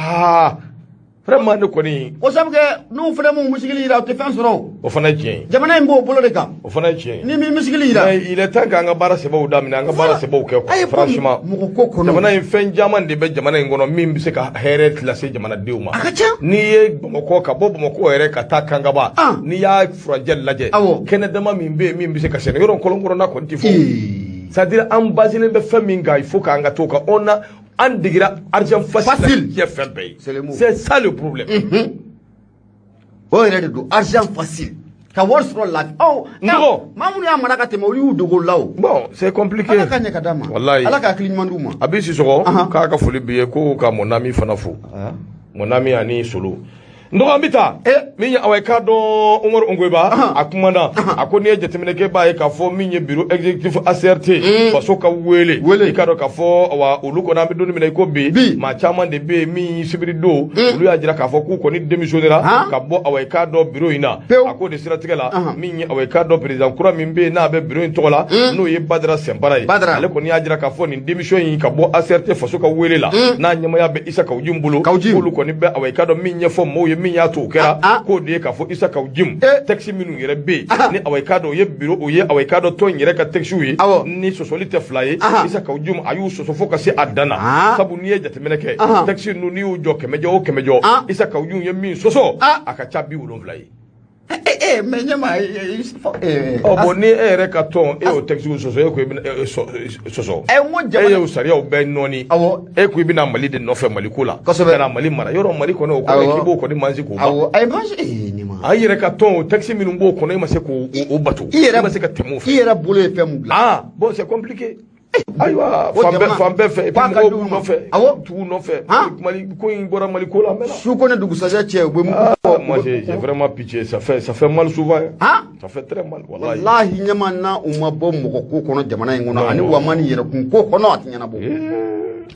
vraiment ne kɔni ko sabu kɛ n'u fana m'u misigili yira u tɛ fɛn sɔrɔ o fana ye tiɲɛ ye jamana in b'o bolo de kan o fana ye tiɲɛ ye ni m'i misigili yira mais il est temps k'an ka baara sɛbɛw daminɛ an ka baara sɛbɛw kɛ quoi franchement mɔgɔ ko kɔnɔ jamana in fɛn caman de bɛ jamana in kɔnɔ min bɛ se ka hɛrɛ lase jamanadenw ma a ka ca n'i ye Bamakɔ ka bɔ Bamakɔ yɛrɛ ka taa Kangaba n'i y'a furancɛ lajɛ kɛnɛ dama min bɛ yen min bɛ se ka sɛnɛ yɔrɔ kɔlɔnkɔrɔnna kɔni tɛ fɔ c'est à dire an baselen bɛ fɛn min kan il faut k'an ka t'o kan on a an digira argent facile diɲɛ fɛn bɛɛ ye c'est ça le problème O yɛrɛ de don, argent facile. Ka wari sɔrɔ la. Ɔ maa minnu y'a mara ka tɛmɛ, olu y'u dogo la o. Bon, c'est compliqué. Ala ka ɲɛ ka d'a ma. Walayi. Ala ka hakili ɲuman d'u ma. A b'i Sisɔkɔ k'a ka foli b'i ye, ko ka mon ami fana fo. Mon ami ani Solo. N dɔgɔ, an bɛ taa min ye, awa, i k'a dɔn Umaru Ongoyiba a kumana. A ko n'i ye jateminɛ kɛ, b'a ye k'a fɔ min ye bureau exécutif ACRT faso ka wele, i k'a dɔn k'a fɔ, awa, olu kɔni, an bɛ don min na i ko bi, maa caman de bɛ yen min sibiri don, olu y'a jira k'a fɔ k'u kɔni démissionnera ka bɔ, awa, i k'a dɔn bureau in na. A k'o de siratigɛ la, min ye, awa, i k'a dɔn président kura min bɛ yen n'a bɛ bureau in tɔgɔ la, n'o ye Badara Sɛnpara ye, ale kɔni y'a jira k'a fɔ nin démission in ka bɔ ACRT faso ka wele la, n'a ɲɛmaya bɛ Isa Kawu Jim bolo, k'olu kɔni bɛ, awa, i k'a dɔn min ɲɛfɔ maaw ye, min y'a to o kɛra, k'o de ye k'a fɔ Isa Kawu Jim, texte minnu yɛrɛ bɛ yen ni, awa, i k'a dɔn o ye bureau, o ye, awa, i k'a dɔn tɔn in yɛrɛ ka texte ye, ni sɔsɔli tɛ fila ye, Isa Kawu Jim a y'u sɔsɔ fo ka se a dan na. Sabu n'i ye jateminɛ kɛ, texte ninnu, n'i y'u jɔ 100 jɔ o 100 jɔ, Isa Kawu Jim ye min sɔsɔ, a ka ca 70 ye. Mais ɲɛma. Ɔ bon, ni e yɛrɛ ka tɔn, e y'o texte sɔsɔ, e ko i bɛna sɔsɔ, n ko jamana e y'o sariyaw bɛɛ nɔɔni, e ko i bɛna Mali de nɔfɛ Mali ko la, kosɛbɛ, ka na Mali mara yɔrɔ, Mali kɔnɔ, o kɔrɔ ye k'i b'o kɔni mansi k'o ban. Awɔ, ayi, mansi nin ma. A yɛrɛ ka tɔn, o texte minnu b'o kɔnɔ, e ma se k'o bato, i yɛrɛ e ma se ka tɛmɛ o fɛ. I yɛrɛ bolo ye fɛn mun dilan. Ah bon, c'est compliqué. Ayiwa, fan bɛɛ fɛ, et puis mɔgɔw b'u nɔfɛ, tugu nɔfɛ, Mali ko in bɔra Mali ko la a mɛnna. Su ko ni dugusajɛ cɛ, u bɛ mun fɔ? Moi, j'ai vraiment pitié, ça fait mal souvent, hein? Ça fait très mal, wallahi. Wallahi ɲɛma, na u ma bɔ mɔgɔ ko kɔnɔ jamana in kɔnɔ, ani wa ma ni yɛrɛkun ko kɔnɔ, a ti ɲɛnabɔ,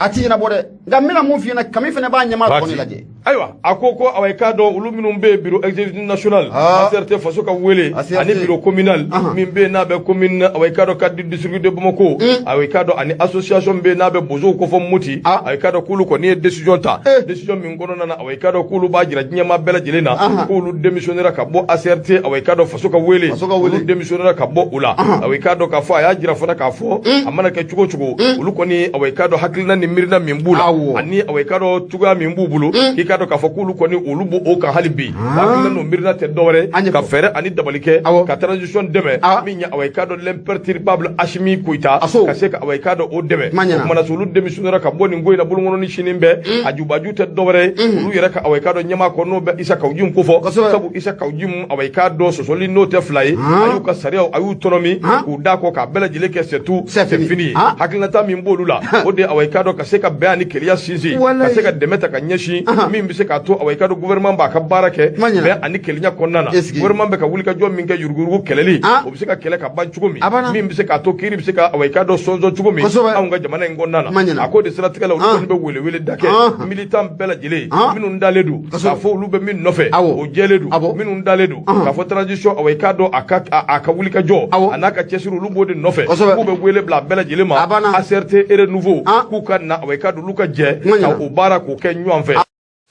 a ti ɲɛnabɔ dɛ. Nka n bɛna mun f'i ɲɛna, kami fana b'a ɲɛma tɔ lajɛ. Ayiwa, a ko awa, i k'a dɔn olu minnu bɛ yen, bureau exécutif national ACRT faso ka wele, ani bureau communal min bɛ yen n'a bɛ commune, awa, i k'a dɔn cadre du district de Bamako, awa, i k'a dɔn ani association bɛ yen n'a bɛ bozow kofɔ Moti, awa, i k'a dɔn k'olu kɔni ye décision ta, décision min kɔnɔna na, awa, i k'a dɔn k'olu b'a jira diɲɛmaa bɛɛ lajɛlen na k'olu démissionnera ka bɔ ACRT, awa, i k'a dɔn faso ka wele, olu démissionnera ka bɔ o la. Awa, i k'a dɔn k'a fɔ a y'a jira fana k'a fɔ a mana kɛ cogo o cogo, olu kɔni, awa, i k'a dɔn hakilina ni miirina min b'u la, ani, awa, i k'a dɔn cogoya min b'u bolo, k'i k'a dɔn k'a fɔ k'olu kɔni, olu b'o kan hali bi. Hakilina n'o miirina tɛ dɔwɛrɛ, ka fɛɛrɛ ani dabali kɛ ka transition dɛmɛ, min ye, awa, i k'a dɔn l'imperturbable Assimi Goïta, ka se ka, awa, i k'a dɔn o dɛmɛ. O kumana, olu démissionnera ka bɔ nin ko in na bolonkɔnɔ ni sini bɛɛ, a jubaju tɛ dɔwɛrɛ ye, olu yɛrɛ ka, awa, i k'a dɔn ɲɛmaa kɔ, n'o bɛ Isa Kawu Jim kofɔ. Sabu Isa Kawu Jim, awa, i k'a dɔn sɔsɔli n'o tɛ fila ye, a y'u ka sariyaw, a y'u tɔnɔmi k'u da kɔ k'a bɛɛ lajɛlen kɛ, c'est tout, c'est fini. Hakilinata min b'olu la, o de, awa, i k'a dɔn ka se ka bɛn ani kelenya sinsin, ka se ka dɛmɛ ta ka ɲɛsin, min bɛ se k'a to, awa, i k'a dɔn gouvernement b'a ka baara kɛ bɛn ani kelenya kɔnɔna na. Gouvernement bɛ ka wulikajɔ min kɛ, yuruguyurugu kɛlɛli, o bɛ se ka kɛlɛ ka ban cogo min, min bɛ se k'a to kiiri bɛ se ka, awa, i k'a dɔn sɔnsɔn cogo min anw ka jamana in kɔnɔna na. A k'o de siratigɛ la, olu kɔni bɛ wele-wele da kɛ militant bɛɛ lajɛlen minnu dalen don k'a fɔ olu bɛ min nɔfɛ, o jɛlen don, minnu dalen don k'a fɔ transition, awa, i k'a dɔn a ka wulikajɔ a n'a ka cɛsiri, olu b'o de nɔfɛ, k'u bɛ wele bila bɛɛ lajɛlen ma ACRT Renouveau, k'u ka na, awa, i k'a dɔn olu ka jɛ ka o baara k'o kɛ ɲɔgɔn fɛ.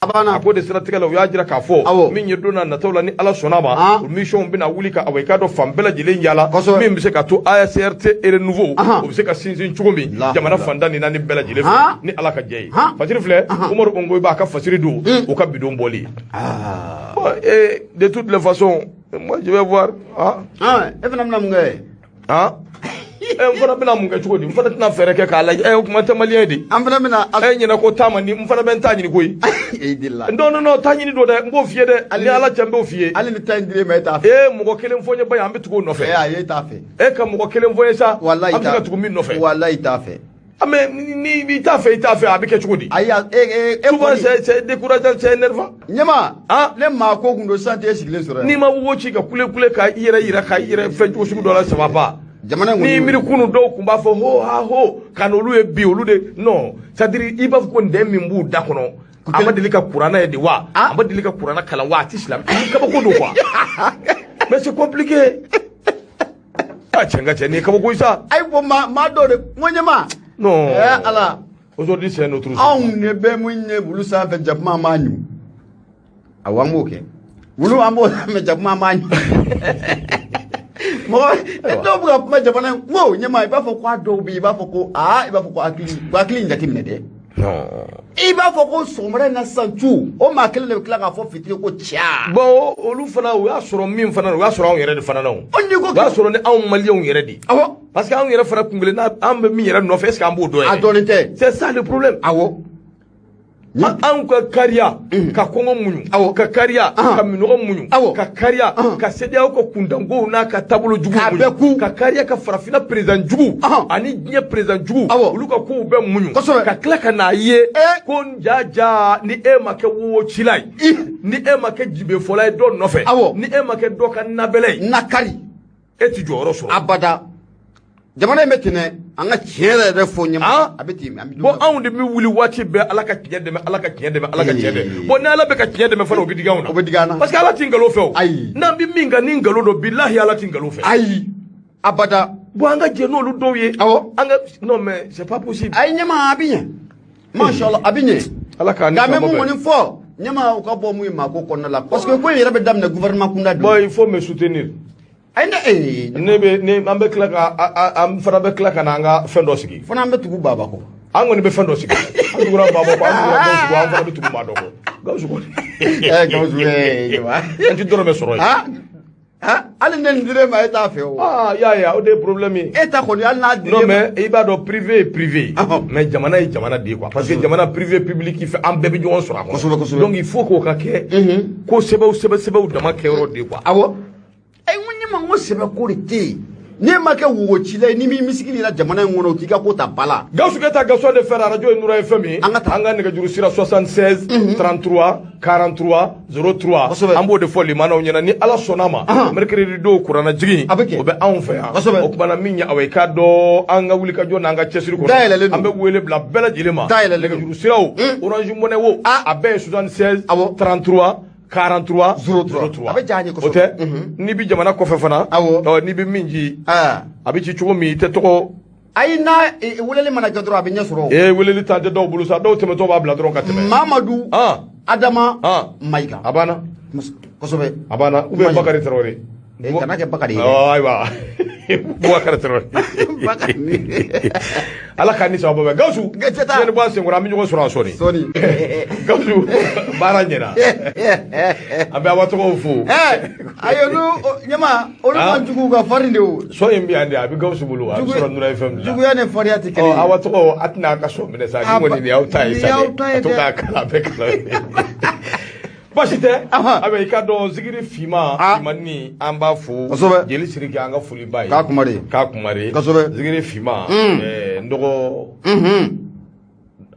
A ko de siratigɛ la, u y'a jira k'a fɔ min ye, don n'a nataw la, ni Ala sɔnna ma, o mission bɛna wuli ka, awa, i k'a dɔn fan bɛɛ lajɛlen yaala, min bɛ se ka to ACRT Renouveau o bɛ se ka sinsin cogo min jamana fantan ni naani bɛɛ lajɛlen fɛ, ni Ala ka jɛ ye. Fasiri filɛ, Umaru Ongoyiba b'a ka fasiri don u ka bidon bɔli. Bon, et de toutes les façons, moi je vais voir. Ah, e fana bɛna mun kɛ? Ah, n fana bɛna mun kɛ cogo di? N fana tɛna fɛɛrɛ kɛ k'a lajɛ. O kuma tɛ malien de. An fana bɛna. E ɲinɛ ko taa man di, n fana bɛ n ta ɲini koyi. E delila. Non, non, non, taa ɲini don dɛ, n b'o f'i ye dɛ, ni Ala cɛ, n b'o f'i ye. Hali ni ta in dir'e ma, e t'a fɛ. E mɔgɔ kelen fɔ n ye ba ye, an bɛ tugu o nɔfɛ. E ayi, e t'a fɛ. E ka mɔgɔ kelen fɔ n ye sa. Walayi. An bɛ se ka tugu min nɔfɛ. Walayi, i t'a fɛ. Ah, mais ni i t'a fɛ, i t'a fɛ, a bɛ kɛ cogo di? Ayi, e e. Souvent c'est décourageant, c'est énervant. Ɲɛma. Ah. Ne maa ko kun don sisan, t'e sigilen sɔrɔ yan. N'i ma wo ci ka kule kule ka i yɛrɛ yira, ka i yɛrɛ fɛn cogo sugu dɔ la, ça va pas. Jamana in Ni kɔni. miiri kunu, dɔw tun b'a fɔ ho ha ho ka n'olu ye bi, olu de non, c'est à dire i b'a fɔ ko ndɛn min b'u da kɔnɔ, a ma deli ka kuranɛ ye de wa, a ma deli ka kuranɛ kalan wa, a ti silamɛ ni kabako don quoi. Mais c'est compliqué. Ah, cɛ, n ka cɛ, nin ye kabako ye sa. Ayi, ko maa dɔw de n ko ɲɛma. Non. Ɛ Ala. Aujourd'hui, c'est notre jour. Anw de bɛ mun ye wulu sanfɛ, jakuma m'a ɲu. Awɔ, an b'o kɛ wulu, an b'o sanfɛ, jakuma m'a ɲu. Mɔgɔ dɔw bɛ ka kuma jamana in ko ɲɛma, i b'a fɔ ko a dɔw bɛ yen, i b'a fɔ ko aa, i b'a fɔ ko hakili in jateminɛ dɛ. Non. I b'a fɔ ko sɔgɔmada in na sisan cu, o maa kelen de bɛ tila k'a fɔ fitiri ko cɛ. Bon, olu fana, u y'a sɔrɔ min fana na, u y'a sɔrɔ anw yɛrɛ de fana na o. O n'i ko U y'a sɔrɔ ni anw maliyɛnw yɛrɛ de. Awɔ. Parce que anw yɛrɛ fana kun kelen n'a an bɛ min yɛrɛ nɔfɛ, est ce que an b'o dɔn A yɛrɛ? dɔɔnin tɛ. C'est ça le problème. Awɔ. Anw ka kariya ka kɔngɔ muɲu, ka kariya ka minɔgɔ muɲu, ka kariya ka CEDEAO ka kundankow n'a ka taabolo jugu muɲu, ka kariya ka farafinna président jugu ani diɲɛ président jugu olu ka kow bɛɛ muɲu, ka tila ka n'a ye ko ja ni e ma kɛ wowocila ye, ni e ma kɛ jibefɔla ye dɔ nɔfɛ, ni e ma kɛ dɔ ka nabɛlɛ ye, nakari, e ti jɔyɔrɔ sɔrɔ abada. Jamana in bɛ ten dɛ, an ka tiɲɛ yɛrɛ fɔ ɲɛma, a bɛ ten. Bon, anw de bɛ wuli waati bɛɛ, Ala ka tiɲɛ dɛmɛ, Ala ka tiɲɛ dɛmɛ, Ala ka tiɲɛ dɛmɛ. Bon, ni Ala bɛ ka tiɲɛ dɛmɛ fana, o bɛ digi anw na. O bɛ digi an na. Parce que Ala ti nkalon fɛ o. Ayi. N'an bɛ min kan ni nkalon don, bilahi Ala ti nkalon fɛ. Ayi. Abada. Bon, an ka jɛ n'olu dɔw ye. Awɔ. An ka non mais c'est pas possible. Ayi ɲɛma, a bɛ ɲɛ. Mashallah, a bɛ ɲɛ. Ala k'an ni nka an bɛ mun kɔni fɔ ɲɛma, u ka bɔ mun ye maako kɔnɔna la, parce que ko in yɛrɛ bɛ daminɛ gouvernement kunda de. Bon, il faut me soutenir. Ayi ne bɛ ne an bɛ tila ka an fana bɛ tila ka na an ka fɛn dɔ sigi. Fana an bɛ tugu Baba kɔ. An kɔni bɛ fɛn dɔ sigi. An tugura Baba kɔ, an tugura Gawusu kɔ, an fana bɛ tugu maa dɔ kɔ. Gawusu kɔ. Gawusu an ti dɔrɔmɛ sɔrɔ yen. Hali ne nin dir'e ma, e t'a fɛ o. Ah, y'a ye, o de ye problème ye. E ta kɔni hali n'a dir'e ma. Non mais i b'a dɔn, privé ye privé. Mais jamana ye jamana de ye quoi. Parce que jamana privé public fɛ, an bɛɛ bɛ ɲɔgɔn sɔrɔ a kɔnɔ. Kosɛbɛ kosɛbɛ. Donc il faut k'o ka kɛ. Ko sɛbɛw sɛbɛ sɛbɛw dama kɛyɔrɔ de ye quoi. Awɔ. Ayi, n ko ɲɛma, n ko sɛbɛ ko de tɛ yen. N'e ma kɛ wowocila ye, ni m'i misigi la jamana in kɔnɔ, o t'i ka ko ta ba la. Gawusu Keyita, Gaston de Fer, radio ye Nura FM ye. An ka taa. An ka nɛgɛjuru sira 76 33 43 03. Kosɛbɛ. An b'o de fɔ limanaw ɲɛna, ni Ala sɔnna ma. Mercredi don, kuranna jigin. A bɛ kɛ. O bɛ anw fɛ yan. Kosɛbɛ. O kumana min ye, awa i k'a dɔn, an ka wulikajɔ n'an ka cɛsiri kɔnɔ. Dayɛlɛlen don. An bɛ wele bila bɛɛ lajɛlen ma. Dayɛlɛlen don. Nɛgɛjuru siraw. Orange Money wo. A bɛɛ ye 76 33 43 03. A bɛ diya an ye kosɛbɛ. O tɛ, n'i bɛ jamana kɔfɛ fana. Awɔ. N'i bɛ min ci. A bɛ ci cogo min, i tɛ tɔgɔ. Ayi, n'a weleli mana kɛ dɔrɔn, a bɛ ɲɛ sɔrɔ. Ee, weleli ta tɛ dɔw bolo sa, dɔw tɛmɛtɔ b'a bila dɔrɔn ka tɛmɛ. Mamadu. Adama. Mayiga. A banna. Kosɛbɛ. A banna. Ou bien Bakari Tarawele. Kana kɛ Bakari ye. Ayiwa. Bubakari Tarawele. Bakari. Ala k'an ni sababu bɛn. Gawusu. Tiɲɛni bɔ a senkɔrɔ, an bɛ ɲɔgɔn sɔrɔ a sɔɔni. Sɔɔni. Gawusu, baara ɲɛna. An bɛ Awa tɔgɔw fo. Ayi, olu ɲɛma, olu man jugu ka farin de o. Sɔn in bɛ yan de, a bɛ Gawusu bolo, a bɛ sɔrɔ Nura FM la. Juguya ni farinya tɛ kelen ye. Awa tɔgɔ, a tɛna a ka sɔn minɛ sa, ni kɔni nin y'aw ta ye sa dɛ. A to k'a kala, a bɛ kala. Baasi tɛ. Ayiwa, i ka dɔn zikiri finman finmanni, an b'a fo. Kosɛbɛ. Jeli Siriki, an ka foli b'a ye. K'a kumare. K'a kumare. Kosɛbɛ. Zikiri finman. N dɔgɔ.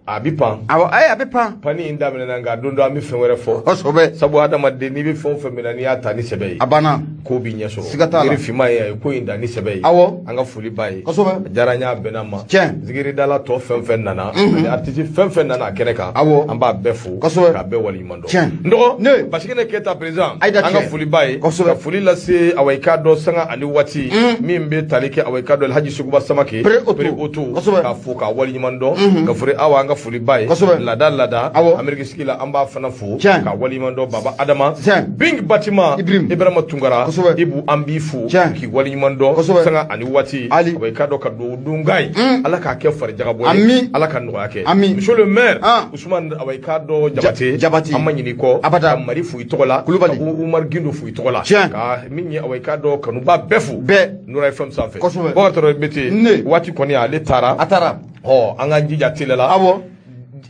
A bɛ pan. Awɔ, ayi, a bɛ pan. Panni in daminɛna, nka don dɔ an bɛ fɛn wɛrɛ fɔ. Kosɛbɛ. Sabu adamaden, n'i bɛ fɛn o fɛn minɛ, n'i y'a ta ni sɛbɛ ye. A banna. Ko b'i ɲɛ sɔrɔ. Siga t'a la. Zikiri finman ye, a ye ko in da ni sɛbɛ ye. Awɔ. An ka foli b'a ye. Kosɛbɛ. A diyara n ye, a bɛnna ma. Tiɲɛ. Zikiridala tɔ fɛn fɛn nana. Ani artiste fɛn fɛn nana a kɛnɛ kan. Awɔ. An b'a bɛɛ fo. Kosɛbɛ. K'a bɛɛ waleɲuman dɔn. Tiɲɛ. N dɔgɔ. Ne. Basikɛnɛ Keyita président. Ayida. An ka foli b'a ye. Kosɛbɛ. Ka foli lase, awa i k'a dɔn, sanga ani waati. Min bɛ tali kɛ, awa i k'a dɔn, Alhaji Seguba Samake. Pere Oto. Pere Oto. Kosɛbɛ. K'a fo k'a waleɲuman dɔn. Ka foli, awa an ka foli b'a ye. Kosɛbɛ. Lada lada. Awɔ. Amérique sigi la, an b'a fana fo. Tiɲɛ. K'a waleɲuman dɔn Baba Adama. Tiɲɛ. Bing Batima. Ibrahim. Ibrahima Tunkara. Kosɛbɛ. Ibu, an b'i fo. Tiɲɛ. K'i waleɲuman dɔn. Kosɛbɛ. Sanga ani waati. Ali. Awa i k'a dɔn, ka dugawu don k'a ye. Ala k'a kɛ farijagabɔ ye. Ami. Ala ka nɔgɔya kɛ. Ami. Monsieur le maire. Ousmane Ousmane, awa i k'a dɔn, Jabate. Jabate. An ma ɲinɛ i kɔ. Abada. Ka Mari fo i tɔgɔ la. Kulubali. Ka Umar Gindo fo i tɔgɔ la. Tiɲɛ. Ka min ye, awa i k'a dɔn, kanuba bɛɛ fo. Bɛɛ. Nura FM sanfɛ. Kosɛbɛ. Bakari Tarawele Bete. Ne. Waati kɔni ale taara. A taara. Ɔ, an k'an jija teliya la. Awɔ.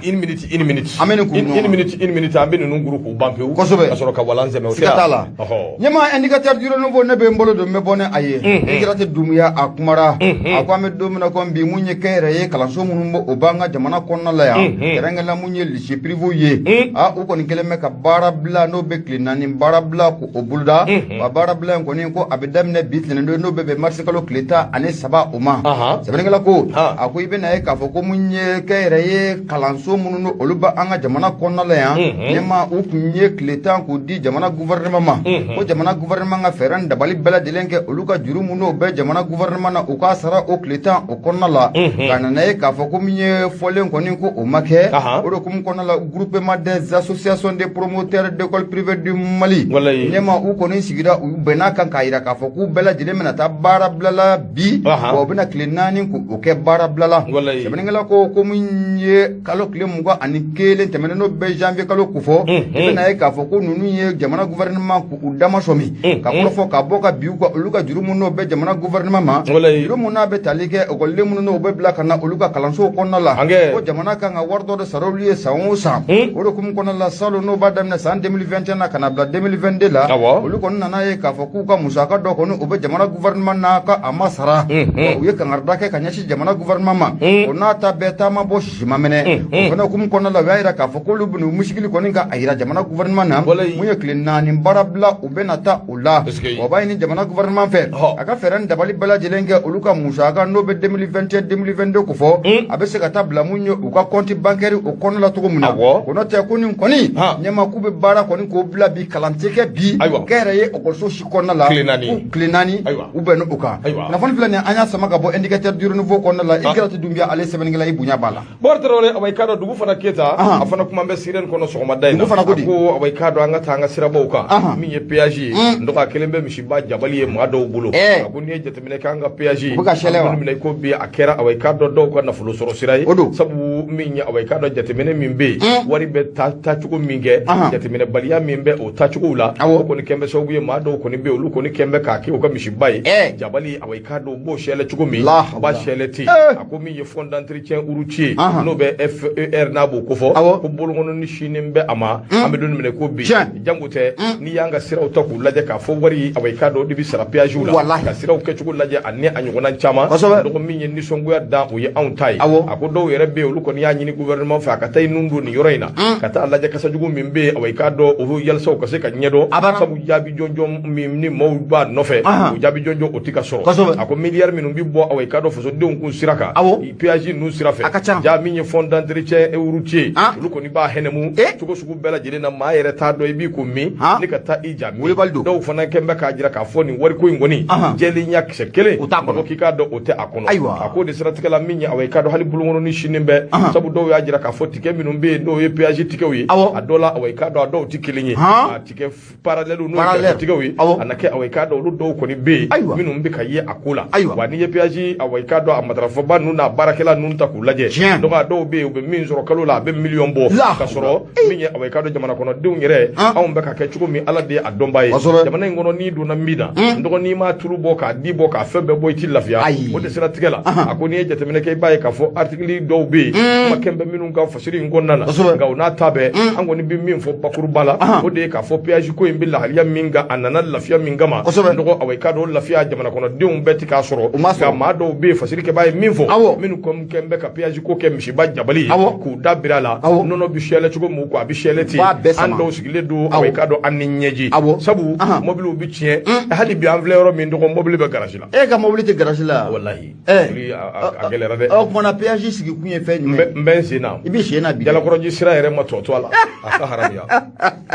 Une minute, une minute. An bɛ nin kuru ɲɔgɔn Une minute, une minute, an bɛ ninnu guru k'u ban pewu. Kosɛbɛ. Ka sɔrɔ ka walan sɛmɛ. O tɛ Siga t'a la. Ɔhɔ. Ɲɛma, indicateur du renouveau, ne bɛ n bolo don, n bɛ bɔ ni a ye. Ikirate Dumuya, a kumara. A ko an bɛ don min na komi bi, mun ye kɛnyɛrɛye kalanso minnu bɛ o b'an ka jamana kɔnɔna la yan. Kɛrɛnkɛrɛnnenya mun ye lycée privé ye. A u kɔni kɛlen bɛ ka baara bila, n'o bɛ tile 4 baara bila k'o boloda. Wa baara bila in kɔni, ko a bɛ daminɛ bi tɛnɛn don, n'o bɛ bɛn mars kalo tile 13 o ma. Sɛbɛnnikɛla ko, a ko i bɛna ye k'a fɔ ko mun ye kɛnyɛrɛye kalanso minnu olu bɛ an ka jamana kɔnɔna la yan. Ɲɛma, u kun ye tile 10 k'o di jamana gouvernement ma, ko jamana gouvernement ka fɛɛrɛ ni dabali bɛɛ lajɛlen kɛ, olu ka juru minnu bɛ jamana gouvernement na, u k'a sara o tile 10 o kɔnɔna la. Ka nana ye k'a fɔ ko min ye fɔlen kɔni, ko o ma kɛ. O de hukumu kɔnɔna la, groupement des associations de promoteurs d'école privée du Mali, ɲɛma, u kɔni sigira, u bɛn'a kan k'a yira k'a fɔ k'u bɛɛ lajɛlen bɛna taa baara bila la bi, wa u bɛna tile 4 k'o kɛ baara bila la. Sɛbɛnnikɛla ko min ye kalo tile 21 tɛmɛnen n'o bɛ janvier kalo kofɔ i bɛna ye k'a fɔ ko ninnu ye jamana gouvernement k'u dama sɔmi ka kɔrɔfɔ ka bɔ ka bi u ka olu ka juru minnu n'o bɛ jamana gouvernement ma juru minnu n'a bɛ tali kɛ ekɔliden minnu n'o bɛ bila ka na olu ka kalansow kɔnɔna la ko jamana kan ka wari dɔ de sara olu ye san o san o de hukumu kɔnɔna la salon n'o b'a daminɛ san 2021 na ka na bila 2022 la olu kɔni nana ye k'a fɔ k'u ka musaka dɔ kɔni o bɛ jamana gouvernement na ka a ma sara u ye kangarida kɛ ka ɲɛsin jamana gouvernement ma o n'a ta bɛɛ taama bɔ sisi ma minɛ o fana hukumu kɔnɔna la u y'a yira k'a fɔ k'olu bɛna musikili kɔni ka a yira jamana gouvernement na mun ye tile 4 baara bila u bɛna taa o la o b'a ɲini jamana gouvernement fɛ a ka fɛɛrɛ ni dabali bɛɛ lajɛlen kɛ olu ka musaka n'o bɛ 2021 2022 ko fɔ a bɛ se ka taa bila mun ye u ka compte bancaire o kɔnɔna la cogo min na o n'o tɛ ko nin kɔni ɲɛma k'u bɛ baara kɔni k'o bila bi kalan tɛ kɛ bi kɛ yɛrɛ ye ekɔliso si kɔnɔna la tile 4 u bɛn o kan kunnafoni filɛ nin an y'a sama ka bɔ indicateur du renouveau kɔnɔna la i kɛra tɛ Dunbiya ale sɛbɛnnikɛla i bonya b'a la. Bɔri Tarawele awa i k'a dɔn dugu fana Keyita a fana kuma bɛ sirène kɔnɔ sɔgɔmada in na ko awa i k'a dɔn an ka taa an ka sirabaw kan min ye péage ye n dɔgɔ kelen bɛ misiba jabali ye maa dɔw bolo a ko n'i ye jateminɛ kɛ an ka péage u bɛ ka sɛlɛ wa minɛ ko bi a kɛra awa i k'a dɔn dɔw ka nafolo sɔrɔ sira ye sabu min ye awa i k'a dɔn jateminɛ min bɛ yen wari bɛ taacogo min kɛ jateminɛbaliya min bɛ o taacogo la o kɔni kɛn bɛ sababu ye maa dɔw kɔni bɛ yen olu kɔni kɛn bɛ k'a kɛ u ka misiba ye jabali awa i k'a dɔn u b'o sɛlɛ cogo min u b'a sɛlɛ ten a ko min ye fonds d'entretien routier n'o bɛ FER n'a b'o kofɔ ko bolokɔnɔ ni sini bɛ a ma an bɛ don min na ko bi jango tɛ n'i y'an ka siraw ta k'u lajɛ k'a fɔ wari awa i k'a dɔn o de bɛ sara péage la ka siraw kɛcogo lajɛ ani a ɲɔgɔnna caman dɔgɔ min ye nisɔngoya dan o ye anw ta ye a ko dɔw yɛrɛ bɛ yen olu kɔni y'a ɲini gouvernement fɛ a ka taa i nun don nin yɔrɔ in na ka taa lajɛ kasajugu min bɛ yen awa i k'a dɔn o yalisa u ka se ka ɲɛdɔn sabu jaabi jɔnjɔn min ni maaw b'a nɔfɛ o jaabi jɔnjɔn o tɛ ka sɔrɔ a ko miliyari minnu bɛ bɔ awa i k'a dɔn fasodenw kun sira kan péage ninnu sira fɛ ja min ye fonds d'entretien routier olu kɔni b'a hɛnɛmu cogo sugu bɛɛ lajɛlen na maa yɛrɛ t'a dɔn i b'i ko min ne ka taa i ja min dɔw fana kɛn bɛ k'a jira k'a fɔ nin wariko in kɔni jɛlenya kisɛ kelen mɔgɔ k'i k'a dɔn o tɛ a kɔnɔ a k'o de siratigɛ la min ye awa i k'a dɔn hali bolokɔnɔ ni sini bɛɛ sabu dɔw y'a jira k'a fɔ tigɛ minnu bɛ yen n'o ye péage tigɛw ye a dɔw la awa i k'a dɔn a dɔw tɛ kelen ye a tigɛ parallèle n'o ye tigɛw ye a na kɛ awa i k'a dɔn olu dɔw kɔni bɛ yen minnu bɛ ka ye a ko la wa n'i ye péage awa i k'a dɔn a matarafaba ninnu n'a baarakɛla ninnu ta k'u lajɛ donc a dɔw bɛ yen u bɛ min sɔrɔ kalo la a bɛ miliyɔn bɔ ka sɔrɔ min ye awa i k'a dɔn jamana kɔnɔdenw yɛrɛ anw bɛ ka kɛ cogo min Ala de ye a dɔnbaa ye jamana in kɔnɔ n'i donna min na n dɔgɔ n'i m'a tulu bɔ k'a di bɔ k'a fɛn bɛɛ bɔ i t'i lafiya o de siratigɛ la a ko n'i ye jateminɛ kɛ i b'a ye k'a fɔ article dɔw bɛ yen kuma kɛn bɛ minnu kan fasiri in kɔnɔna na nka o n'a ta bɛɛ an kɔni bɛ min fɔ bakuruba la o de ye k'a fɔ péage ko in bɛ lahaliya min kan a nana lafiya min kama dɔgɔ awa i k'a dɔn lafiya jamana kɔnɔdenw bɛɛ ti k'a sɔrɔ nka maa dɔw bɛ yen fasiri kɛbaa ye min fɔ minnu kɔni kɛn bɛ ka péage ko kɛ misiba jabali ye k'u da biri a la nɔnɔ bɛ sɛlɛ cogo min ko a bɛ sɛlɛ ten an dɔw sigilen don awa i k'a dɔn an ni ɲɛji sabu mɔbiliw bɛ tiɲɛ hali bi an filɛ yɔrɔ min dɔgɔ mɔbili bɛ garage la e ka mɔbili tɛ garage la walahi a gɛlɛyara dɛ o kumana péage sigi kun ye fɛn jumɛn n bɛ n sen na i bɛ sen na bi Jalakɔrɔji sira yɛrɛ ma tɔ to a la a ka haramuya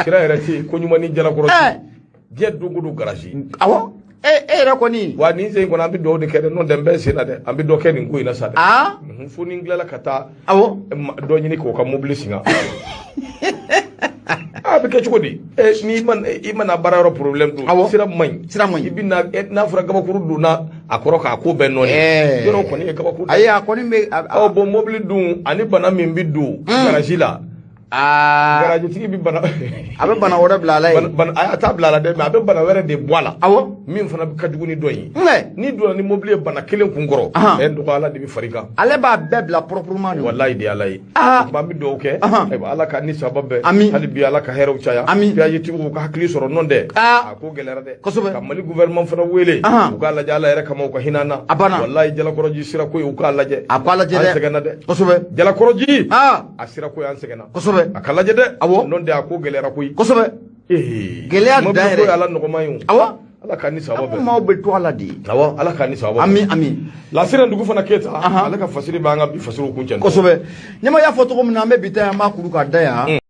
sira yɛrɛ tɛ yen ko ɲuman ni Jalakɔrɔji diɲɛ don o don garage awɔ e yɛrɛ kɔni wa nin sen kɔni an bɛ dugawu de kɛ dɛ n'o tɛ n bɛ sen na dɛ an bɛ dɔ kɛ nin ko in na sa dɛ fo ni n tilala ka taa awɔ dɔ ɲini k'o ka mobili singa a bɛ kɛ cogo di n'i i mana baara yɔrɔ problème don sira man ɲi sira man ɲi i bɛ na n'a fɔra gabakuru donna a kɔrɔ k'a ko bɛɛ nɔɔni yɔrɔ kɔni ye gabakuru ayi a kɔni bɛ ɔ bon mobili dun ani bana min bɛ don garage la garage tigi bɛ bana a bɛ bana wɛrɛ bila a la yen a t'a bila a la dɛ mais a bɛ bana wɛrɛ de bɔ a la awɔ min fana ka jugu ni dɔ ye n'i donna ni mobili ye bana kelen kun kɔrɔ ɛ dɔgɔ Ala de bɛ far'i kan ale b'a bɛɛ bila proprement de walayi de Ala ye o tuma an bɛ dugawu kɛ ayiwa Ala ka ni sababa bɛn hali bi Ala ka hɛrɛw caya péage tigiw ka hakili sɔrɔ nɔ dɛ a ko gɛlɛyara dɛ kosɛbɛ ka Mali gouvernement fana wele u k'a lajɛ Ala yɛrɛ kama u ka hinɛ an na a banna walayi Jalakɔrɔji sira ko ye u k'a lajɛ a k'a lajɛ dɛ an sɛgɛnna dɛ kosɛbɛ Jalakɔrɔji a sira ko ye an sɛgɛnna kosɛbɛ a ka lajɛ dɛ awɔ n'o tɛ a ko gɛlɛyara koyi kosɛbɛ gɛlɛya dan yɛrɛ mobili ko ye Ala nɔgɔman ye o awɔ Ala k'an ni sababa bɛn maaw bɛ to a la de awɔ Ala k'an ni sababa ami ami Lasire dugu fana Keyita ale ka fasiri b'an ka bi fasiriw kun cɛ kosɛbɛ ɲɛma y'a fɔ cogo min na an bɛ bi ta yan an b'a kuru k'a da yan.